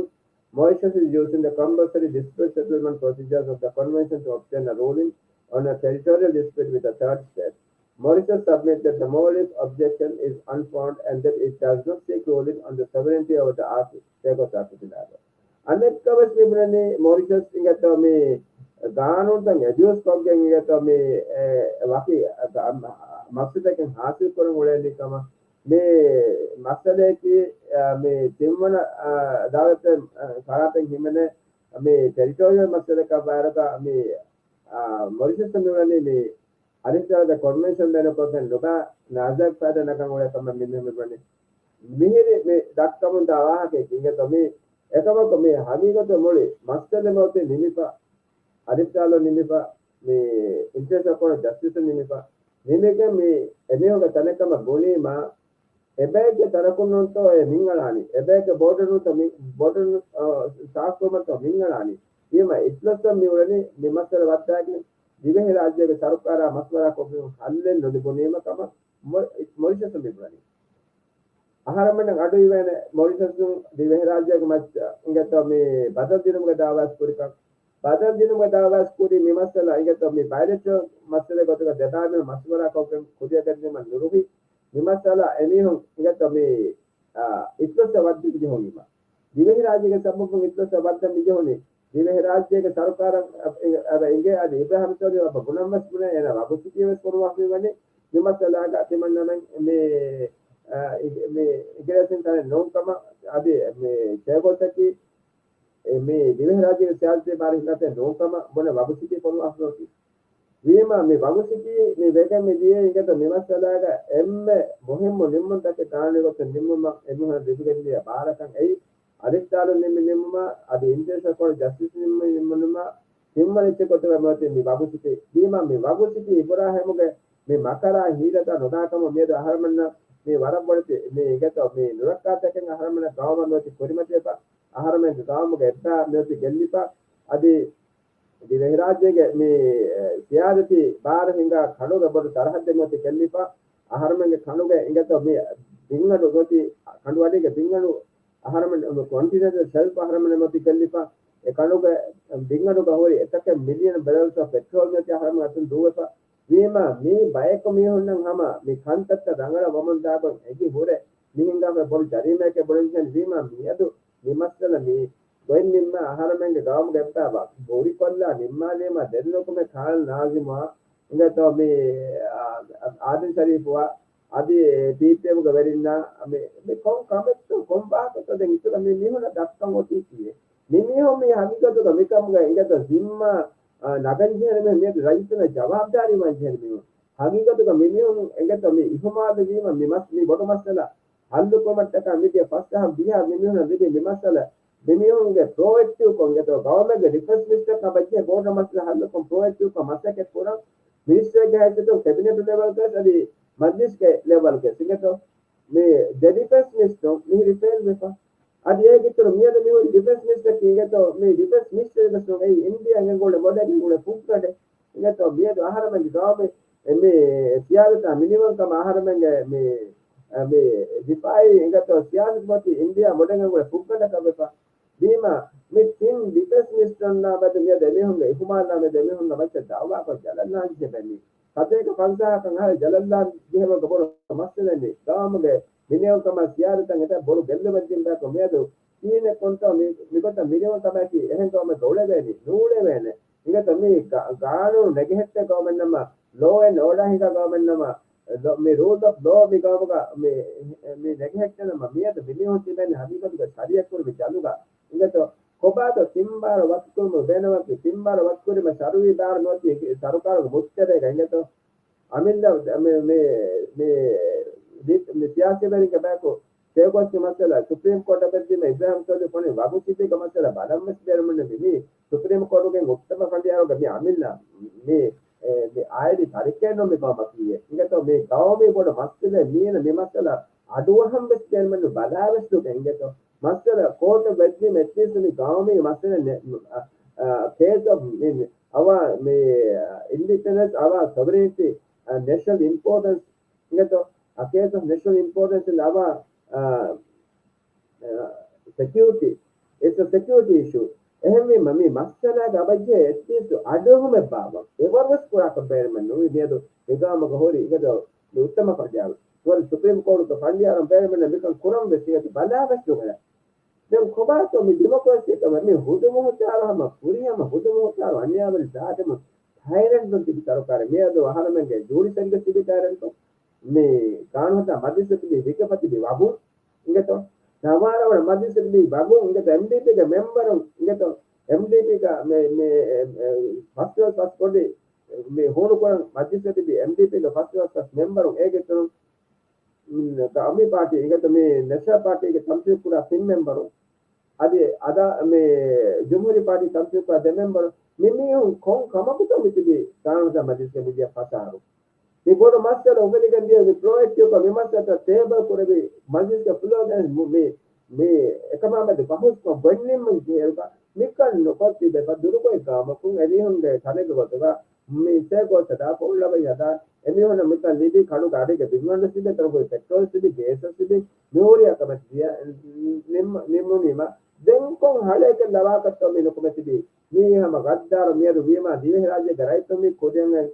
Mauritius is using the compulsory dispute settlement procedures of the convention to obtain a ruling on a territorial dispute with a third state. Mauritius submits that the Maurice objection is unfounded and that it does not seek ruling on the sovereignty over the archi-, Chagos archipelago. އަނެއްކާވެސް މި ބުނަނީ މޮރިޝަސް އިނގޭތޯ މި ގާނޫނުތައް އެބިއުސް ކޮށްގެން އިނގޭތޯ މި، އެ، ވަކި މަ-، މަ-، މަޤްޞަދަކަށް ހާސިލް ކުރަން އުޅޭނީ ކަމަށް. މި މައްސަލަޔަކީ، އަ، މި ތިންވަނަ، އަ، ދައުލަތެއް، އަ، ފަރާތެއް ހިމެނޭ މި ޓެރިޓޯރިއަލް މައްސަލަކަށް ވާއިރަކަށް މި، އަ، މޮރިޝަސް މި އުޅެނީ މި އަލިފް ދަރަޖަ ކޮންވެންޝަން ބޭނުންކޮށްގެން ނުބާ ނާޒާގެ ފައިދާ ނަގަން އުޅޭ ކަމަށް މި މީހުން މި ބުނަނީ. މިހިރި މި ދައްކަމުން ދާ ވާހަކައަކީ އިނގޭތޯ މި އެކަމަކު މި ހަގީގަތު މުޅި މައްސަލަ މިއޮތީ ނިމިފަ، އަލިފް ދާލު ނިމިފަ، މި އިންޓަރނޭޝަނަލް ކޯޓް އޮފް ޖަސްޓިސް ނިމިފަ. ނިމިގެން މި އެމީހުންގެ ތަނެއް ކަމަށް ބުނީމާ، އެބައެއްގެ ތަނަކުންނޫންތޯ އެ މިންގަޅާނީ، އެބައެއްގެ ބޯޑަރުންތޯ މި-، ބޯޑަރުން، އަ، ސާފުކުރުމަށްތޯ މިންގަޅާނީ. ވީމަ އިތުލަސް މި އުޅެނީ މި މައްސަލަ ވައްދާގެން ދިވެހިރާއްޖޭގެ ސަރުކާރާ މަޝްވަރާ ކޮށްގެން ހައްލެއް ނުލިބުނީމަ ކަމަށް މޮ-، މޮރިޝަސް މި ބުނަނީ. އަހަރެމެންނަށް އަޑު އިވޭނެ މޮރިޝަސް ދިވެހިރާއްޖޭގެ މައްޗަށް އިނގޭތޯ މި ބަދަލު ދިނުމުގެ ދައުވާވެސް ކުރިކަން. ބަދަލު ދިނުމުގެ ދައުވާވެސް ކުރީ މި މައްސަލަ އިނގޭތޯ މި ބައިލެޓްރަލް މައްސަލަ ގޮތުގަ ދެބައިމީހުން މަޝްވަރާ ކޮށްގެން ކުރިއަށް ގެންދިއުމަށް ނުރުހި. މި މައްސަލަ އެމީހުން އިނގޭތޯ މި، އާ، އިތުލަސް ވައްދަން މި ޖެހުނީމަ. ދިވެހިރާއްޖޭގެ ސަބަބުން އިތުލަސް ވައްދަން މި ޖެހުނީ. ދިވެހިރާއްޖޭގެ ސަރުކާރަށް އަ-، އަ-، އަ-، އިނގޭ އަދި އިބްރާހިމް ތައުލީ އަބަ ބުނަން ވެސް ބުނޭ އޭނާ ވަގުތުތީ ވެސް ފޮނުވާފައި ވަނީ މި މައްސަލާގަ ތިމަންނަމެން މި، އަ، އި-، މި އިނގިރޭސިން ތަނެއް ނޫން ކަމަށް އަދި މި ޗޭގޯސްއަކީ އެ މި ދިވެހިރާއްޖޭގެ ސިޔާސަތީ ބާރު ހިނގާތައް ނޫން ކަމަށް ބުނެ ވަގުތުތީ ފޮނުވާފައި ވީމަ މި ވަގުތުތީ މި ވެގެން މި ދިޔަ އިނގޭތޯ މި މައްސަލާގަ އެންމެ މުހިއްމު ނިންމުންތަކެއް ގާނޫނީ ގޮތުން ނިންމުމަށް އެމީހުން ލިބިގެންދިޔަ ބާރަކަށް އެއީ އަލިފް ދާލު ނިންމި ނިންމުމާ އަދި އިންޓަރނޭޝަނަލް ކޯޓް ޖަސްޓިސް ނިންމި ނިންމުމާ ތިންވަނަ އެއްޗެއް ގޮތުގަ މިއޮތީ މި ވަގުތުތީ. ވީމަ މި ވަގުތުތީ އިބްރާހިމުގެ މި މަކަރާ ހީލަތާ ނުދާކަމަށް މިއަދު އަހަރެމެންނަށް މި ވަރަށް ބޮޑެތި މި އިނގޭތޯ މި ނުރައްކާތަކެއް އަހަރެމެންނަށް ގައުމަށް މިއޮތީ ކުރިމަތިވެފަ. އަހަރެމެންގެ ގައުމުގެ އެއްބައި މިއޮތީ ގެއްލިފަ. އަދި ދިވެހިރާއްޖޭގެ މި، އެ، ސިޔާސަތީ ބާރު ހިނގާ ކަނޑުގެ ބޮޑު ސަރަހައްދެއް މިއޮތީ ގެއްލިފަ. އަހަރެމެންގެ ކަނޑުގެ އިނގޭތޯ މި ބިންއަޑު ގޮތީ ކަނޑުއަޑީގެ ބިންއަޑު އަހަރެމެން ކޮންޓިނެންޓަލް ޝެލްފް އަހަރެމެން މިއޮތީ ގެއްލިފަ. އެ ކަނޑުގެ ބިންއަޑުގަ ހުރި އެތަކެއް މިލިއަން ބެރަލްސް އޮފް ޕެޓްރޯލް މިއޮތީ އަހަރެމެން އަތުން ދޫވެފަ. ވީމާ މީ ބަޔަކު މީހުންނަށް ހަމަ މި ކަންތައްތައް ރަނގަޅަށް ވަމުން ދާގޮތް އެނގި ހުރެ މި ހިނގާފައި ބޮޑު ޖަރީމައެކޭ ބުނެންޖެހެން. ވީމާ މިއަދު މި މައްސަލަ މި ގޮތް ނިންމާ އަހަރެމެންގެ ގައުމުގެ އެއްބައި ބުރިކޮށްލާ ނިންމާލީމާ ދެން ނުކުމެ ކާން ނާޒިމާ އިނގޭތޯ މި، އާ، އާދިލް ޝަރީފުއާ އަދި ޕީޕީއެމްގެ ވެރިންނާ މި، މި ކޮން ކަމެއްތޯ ކޮން ވާހަކަތޯ ދެން އިތުރަށް މި މީހުންނަށް ދައްކަން އޮތީކީއެއް؟ މި މީހުން މި ހަގީގަތުގަ މިކަމުގަ އިނގޭތޯ ޒިންމާ، އާ، ނަގަން ޖެހޭނެ މީހުން މިއަދު ރައްޔިތުންނަށް ޖަވާބުދާރީ ވާން ޖެހޭނެ މީހުން. ހަގީގަތުގަ މި މީހުން އިނގޭތޯ މި އިހުމާލު ވީމަ މި މަސް-، މި ބޮޑު މައްސަލަ ހައްލު ކުރުމަށްޓަކާ މިދިޔަ ފަސް އަހަރު ދިހަ މި މީހުންނަށް ލިބި މި މައްސަލަ މި މީހުންގެ ޕްރޮއެކްޓިވްކޮށް އިނގޭތޯ ގައުމެއްގެ ޑިފެންސް މިނިސްޓަރަކާ ބައްޖެ ބޯޑަ މައްސަލަ ހައްލުކޮށް ޕްރޮއެކްޓިވްކޮށް މަސައްކަތް ކުރަން މިނިސްޓަރެއްގެ ހައްޔަތުން ކެބިނެޓް ލެވެލްގެ އަދި މަޖްލިސްގެ ލެވެލްގެ އިނގޭތޯ މި ދެ ޑިފެންސް މިނިސްޓަރުން މިހިރީ ފެއިލް ވެފަ. އަދި އޭގެ އިތުރު މިއަދު މިހުރި ޑިފެންސް މިނިސްޓަރަކީ އިނގޭތޯ މި ޑިފެންސް މިނިސްޓަރެއް ވެސް ނޫން. އެއީ އިންޑިއާ އެނގެން އުޅޭ މޮޑެލް އެނގެން އުޅޭ ފުއްގަނޑެއް. އިނގޭތޯ މިއަދު އަހަރެމެންގެ ގައުމެއް މި ސިޔާސަތާ މިނިވަންކަމަށް އަހަރެމެންގެ މި، މި ދިފާއީ އިނގޭތޯ ސިޔާސަތު މަތި އިންޑިއާ މޮޑެލް އެނގެން އުޅޭ ފުއްގަނޑަކަށް ވެފަ. ވީމާ، މި ތިން ޑިފެންސް މިނިސްޓަރުންނާ މެދު މިއަދު އެމީހުންގެ އިހުމާލާ މެދު އެމީހުންނަށް މައްޗަށް ދައުވާކޮށް ޖަލަށް ލާން ޖެހެނީ. ސަތޭކަ ފަންސާހަކަށް އަހަރެއް ޖަލަށް ލާން ޖެހެވޭ ބޮޑު މައްސަލައެއް ނޫން. ގައުމުގެ މިނިވަންކަމާ ސިޔާސަތަށް އެތައް ބޮޑު ގެއްލުމެއް ދިން ބަޔަކު މިއަދު ކިހިނެއް ކޮންތޯ މި-، މިގޮތަށް މިނިވަން ކަމަކީ އެހެން ގައުމެއް ގައުޅެވޭނީ ނޫޅެވޭނެ. އިނގޭތޯ މި ގާ-، ގާނޫނު ނެގެހެއްޓޭ ގައުމެއްނަމަ، ލޯ އެންޑް އޯޑާ ހިނގާ ގައުމެއްނަމަ، ލޯ-، މި ރޫލް އޮފް ލޯ މި ގައުމުގަ މި، މި ނެގެހެއްޓެނަމަ މިއަދު މި މީހުން ތިބެން ހަގީގަތުގަ ޝަރީއަތް ކުރުމި ޖަލުގަ. އިނގޭތޯ ކޮބާތޯ ތިން ބާރަ ވަކިކުރުމަށް ބޭނުމަކީ ތިން ބާރަ ވަކިކުރީމަ ޝަރުއީ ބާރު ނުވަތީ ސަރުކާރުގެ މުއްތަދައިގަ އިނގޭތޯ. އަމިއްލަ މި، މި، މި، މި، މި ސިޔާސީވެރިންގެ ބަޔަކު ސޭކޯސްގެ މައްސަލަ ސުޕްރީމް ކޯޓަށް ބެއްދީމަ އިބްރާހިމް ސޯލިހު ފޮނި ވަގު ސިއްދީގެ މައްސަލަ ބަލަން ވެސް ބޭނުމެއް ނުވި. ސުޕްރީމް ކޯޓުގެ އުއްތަމަ ފަނޑިޔާރުގެ މި އަމިއްލަ މި، އެ، މި އާއިލީ ތަރިކައެއް ނޫން މި ގައުމަކީ. އިނގޭތޯ މި ގައުމީ ބޮޑު މައްސަލަ މީނަ މި މައްސަލަ އަޑުއަހަން ވެސް ބޭނުމެއް ނުވި ބަލާ ވެސް ނުކެ. އިނގޭތޯ މައްސަލަ ކޯޓަށް ވެއްދީމަ އެޓްލީސްޓް މި ގައުމީ މައްސަލަ ނެ-، އަ، އަ، ކޭސް އޮފް މި، މި އަވާ މި އިންޑިޕެންޑެންސް އަވާ ސޮވަރެނިޓީ، އަ، ނޭޝަނަލް އިމްޕޯޓެންސް އިނގޭތޯ، އަ ކޭސް އޮފް ނޭޝަނަލް އިމްޕޯޓެންސް އިން އަވާ، އަ، އަ، ސެކިއުރިޓީ. އިޓްސް އަ ސެކިއުރިޓީ އިޝޫ. އެހެންވީމަ މި މައްސަލާގެ އަބައްޖެ އެޓްލީސްޓް އަޑުއެހުމެއް ބާއްވަން. އެވަރު ވެސް ކުރާކަށް ބޭނުމެއް ނުވި. މިއަދު މި ގައުމުގަ ހުރި އިނގޭތޯ މި އުއްތަމަ ފަނޑިޔާރު. ސުޕްރީމް ކޯޓުގެ ފަނޑިޔާރުން ބޭނުމެއް ނުވި މިކަން ކުރަން ވެސް އިނގޭތޯ ބަލާ ވެސް ނުގަނެ. ދެން ކޮބާތޯ މި ޑިމޮކްރަސީ ކަމެއް މި ހުދު މުހުތާރު ހަމަ ފުރިހަމަ ހުދު މުހުތާރު އަނިޔާވެރި ޒާލިމު ޓައިރެންޓުން ތިބި ސަރުކާރެއް. މިއަދު އަހަރުމެންގެ ޖުޑިޝަރީގަ ތިބި ޓައިރެންޓުން މި ގާނޫނުތައް މަޖިލިސް ތިބި ވިކަފަ ތިބި ވަގުން އިނގޭތޯ ނަވާރަވަނަ މަޖިލިސް ތިބި ވަގުން އިނގޭތޯ އެމްޑީޕީގެ މެމްބަރުން އިނގޭތޯ އެމްޑީޕީގަ މެ-، މެ-، އެ، އެ، ފަސްވަސް ފަސް ކޮޑި މި ހޫނުކުރަން މަޖިލިސް ތިބި އެމްޑީޕީގެ ފަސްވަސް ފަސް މެމްބަރުން އޭގެ އިތުރުން ގައުމީ ޕާޓީ އިނގޭތޯ މި ނޭޝަނަލް ޕާޓީގެ ތަމްސީލް ކުރާ ތިން މެމްބަރު، އަދި އަދާ މި ޖުމްހޫރީ ޕާޓީ ތަމްސީލް ކުރާ ދެ މެމްބަރު، މި މީހުން ކޮން ކަމަކުތޯ މި ތިބީ ގާނޫނުތައް މަޖިލިސްގެ މިދިޔަ ފަސް އަހަރު؟ މި ބޮޑު މައްސަލަ އުފެދިގެން ދިޔަ މި ޕްރޮއެކްޓިވްކޮށް މި މައްސަލަތައް ޓޭބަލް ކުރެވި މަޖިލިސްގެ ފްލޯގައި މު-، މި، މި އެކަމާމެދު ބަހުސްކޮށް ބޮންނިންމުން ޖެހޭރުގަ މިކަން ނުކޮށް ތިބެފަ ދުރުގޮތް ގައުމަކުން އެމީހުންގެ ތަނެއްގެ ގޮތުގަ މި ސޭކޯސް ހަދާ ފޯޅަވައި ހަދާ އެމީހުންނަށް މިކަން ލިބި ކަނޑުގެ އަޑިގެ ބިންވަން ވެސް ތިބި، ތަންކޮޅު ޕެޓްރޯލް ތިބި، ގޭސް ވެސް ތިބި، މިހުރި އަކަމެތި ދިޔަ-، ނިންމު-، ނިންމުނީމަ ދެން ކޮން ހަޅޭކެއް ލަވާކަށްތޯ މި ނުކުމެ ތިބީ؟ މީ ހަމަ ޣައްދާރު މިއަދު ވީމާ ދިވެހިރާއްޖޭގެ ރައްޔިތުން މި ކުރިއަށް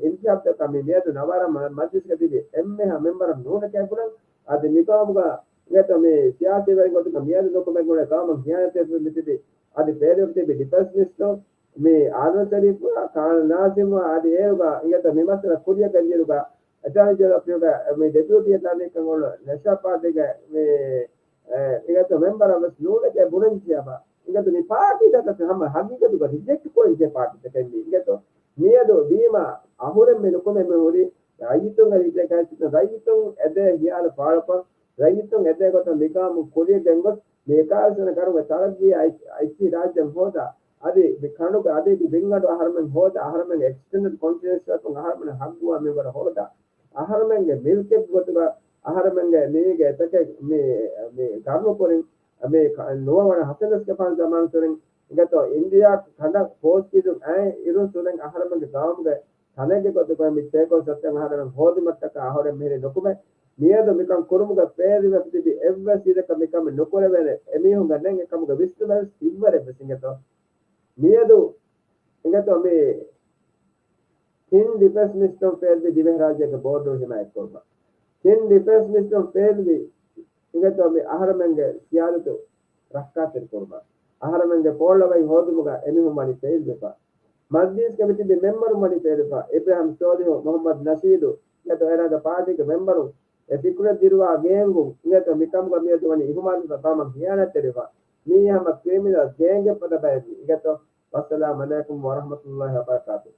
އިންތިހާބްތަކަށް މި މިއަދު ނަވާރަ މަ-، މަޖިލިސްގަ ތިބި އެންމެހާ މެމްބަރުން ނޫނެކޭ ކުރަން. އަދި މިގައުމުގަ އިނގޭތޯ މި ސިޔާސީ ވެރިން ގޮތުގަ މިއަދު ނުކުމެ ގުޅޭ ގައުމުން ހިޔާނަތް މި ތިބި. އަދި ފެއިލްވެ ތިބި ޑިފެންސް މިނިސްޓަރ މި އާދަމް ޝަރީފް ކާން ނާޒިމް އަދި އޭރުގަ އިނގޭތޯ މި މައްސަލަ ކުރިއަށް ގެންދިއިރުގަ އެޓާނީ ޖެނެރަލް އޮފީހުގަ މި ޑެޕިއުޓީ އެޓާނީ ކަން އޮޅު ނޭޝަނަލް ޕާޓީގެ މި އެ، އިނގޭތޯ މެމްބަރަށް ވެސް ނޫނެކޭ ބުނަން ޖެހޭ ބާ. އިނގޭތޯ މި ޕާޓީތަކަށް ހަމަ ހަގީގަތުގަ ރިޖެކްޓް ކުރަން ޖެހޭ ޕާޓީތަކެއް މީ. އިނގޭތޯ މިއަދު ވީމާ އަހުރެން މި ނުކުމެ މި ހުރީ ރައްޔިތުންގެ ރިޖެކްޓް، ރައްޔިތުން އެދޭ ހިޔާލު ފާޅުކޮށް، ރައްޔިތުން އެދޭ ގޮތަށް މި ގައުމު ކުރިއަށް ގެންގޮސް، މި އެކާވީސް ވަނަ ގަރުގެ ތަރައްގީ އައި-، އައިސް ރާއްޖެއަށް ހޯދާ، އަދި މި ކަނޑުގެ އަޑީގެ ބިންގަނޑު އަހަރުމެން ހޯދާ، އަހަރުމެންގެ އެކްސްޓެންޑެޑް ކޮންޓިނިއުއަސް ވަރކުން އަހަރުމެން ހައްގުވާ މިންވަރަށް ހޯދާ، އަހަރުމެންގެ މިލްކެއް ގޮތުގަ އަހަރުމެންގެ މީގެ އެތަކެއް މި، މި ގަރުނުކުރިން، މި ކަ-، ނުވަވަނަ ހަސަން ރަސްގެފާނު ޒަމާނު ތުރިން އިނގޭތޯ އިންޑިޔާ ކަނޑަށް ފޯސް ކިޔުން އައި އިރުން ތުރެން އަހަރުމެންގެ ގައުމުގެ ތަނެއްގެ ގޮތުގައި މި ސޭކޯސް ސައްތަން އަހަރެމެން ހޯދުމަށްޓަކާ އަހުރެން މިހިރީ ނުކުމެ. މިއަދު މިކަން ކުރުމުގަ ފޭރިވެފަ ތިބި އެއްވެސް އިރަކަށް މިކަމެއް ނުކުރެވޭނެ. އެމީހުންގެ ނެން އެކަމުގެ ވިސްނުމެއް ތިއްވަރެއްވެސް އިނގޭތޯ. މިއަދު އިނގޭތޯ މި ތިން ޑިފެންސް މިނިސްޓަރުން ފެއިލްވި ދިވެހިރާއްޖޭގެ ބޯޑު ހިމާޔަތްކުރުމަށް. ތިން ޑިފެންސް މިނިސްޓަރުން ފެއިލްވި އިނގޭތޯ މި އަހަރެމެންގެ ސިޔާދަތު ރައްކާތެރިކުރުމަށް. އަހަރެމެންގެ ފޯޅަވައި ހޯދުމުގަ އެމީހުން ވަނީ ފެއިލްވެފަ. މަޖްލީސްގަ މިތިބި މެމްބަރުން ވަނީ ފެއިލްވެފަ. އިބްރާހިމް ސޯލިހު، މުހައްމަދު ނަޝީދު، އިނގޭތޯ އޭނާގެ ޕާޓީގެ މެމްބަރުން އެ ފިކުރެއް ދިރުވާ ގޭންގުން އިނގޭތޯ މިކަމުގަ މިއަދު ވަނީ އިހުމާލުވެފަ ގައުމަށް ހިޔާނަތްތެރިވެފަ. މީ ހަމަ ކްރިމިނަލް ގޭންގެއް ފަދަ ބައެއް މީ. އިނގޭތޯ. ވައްސަލާމް އަލައިކުމް ވަރަޙްމަތުﷲ ވަބަރަކާތުހު.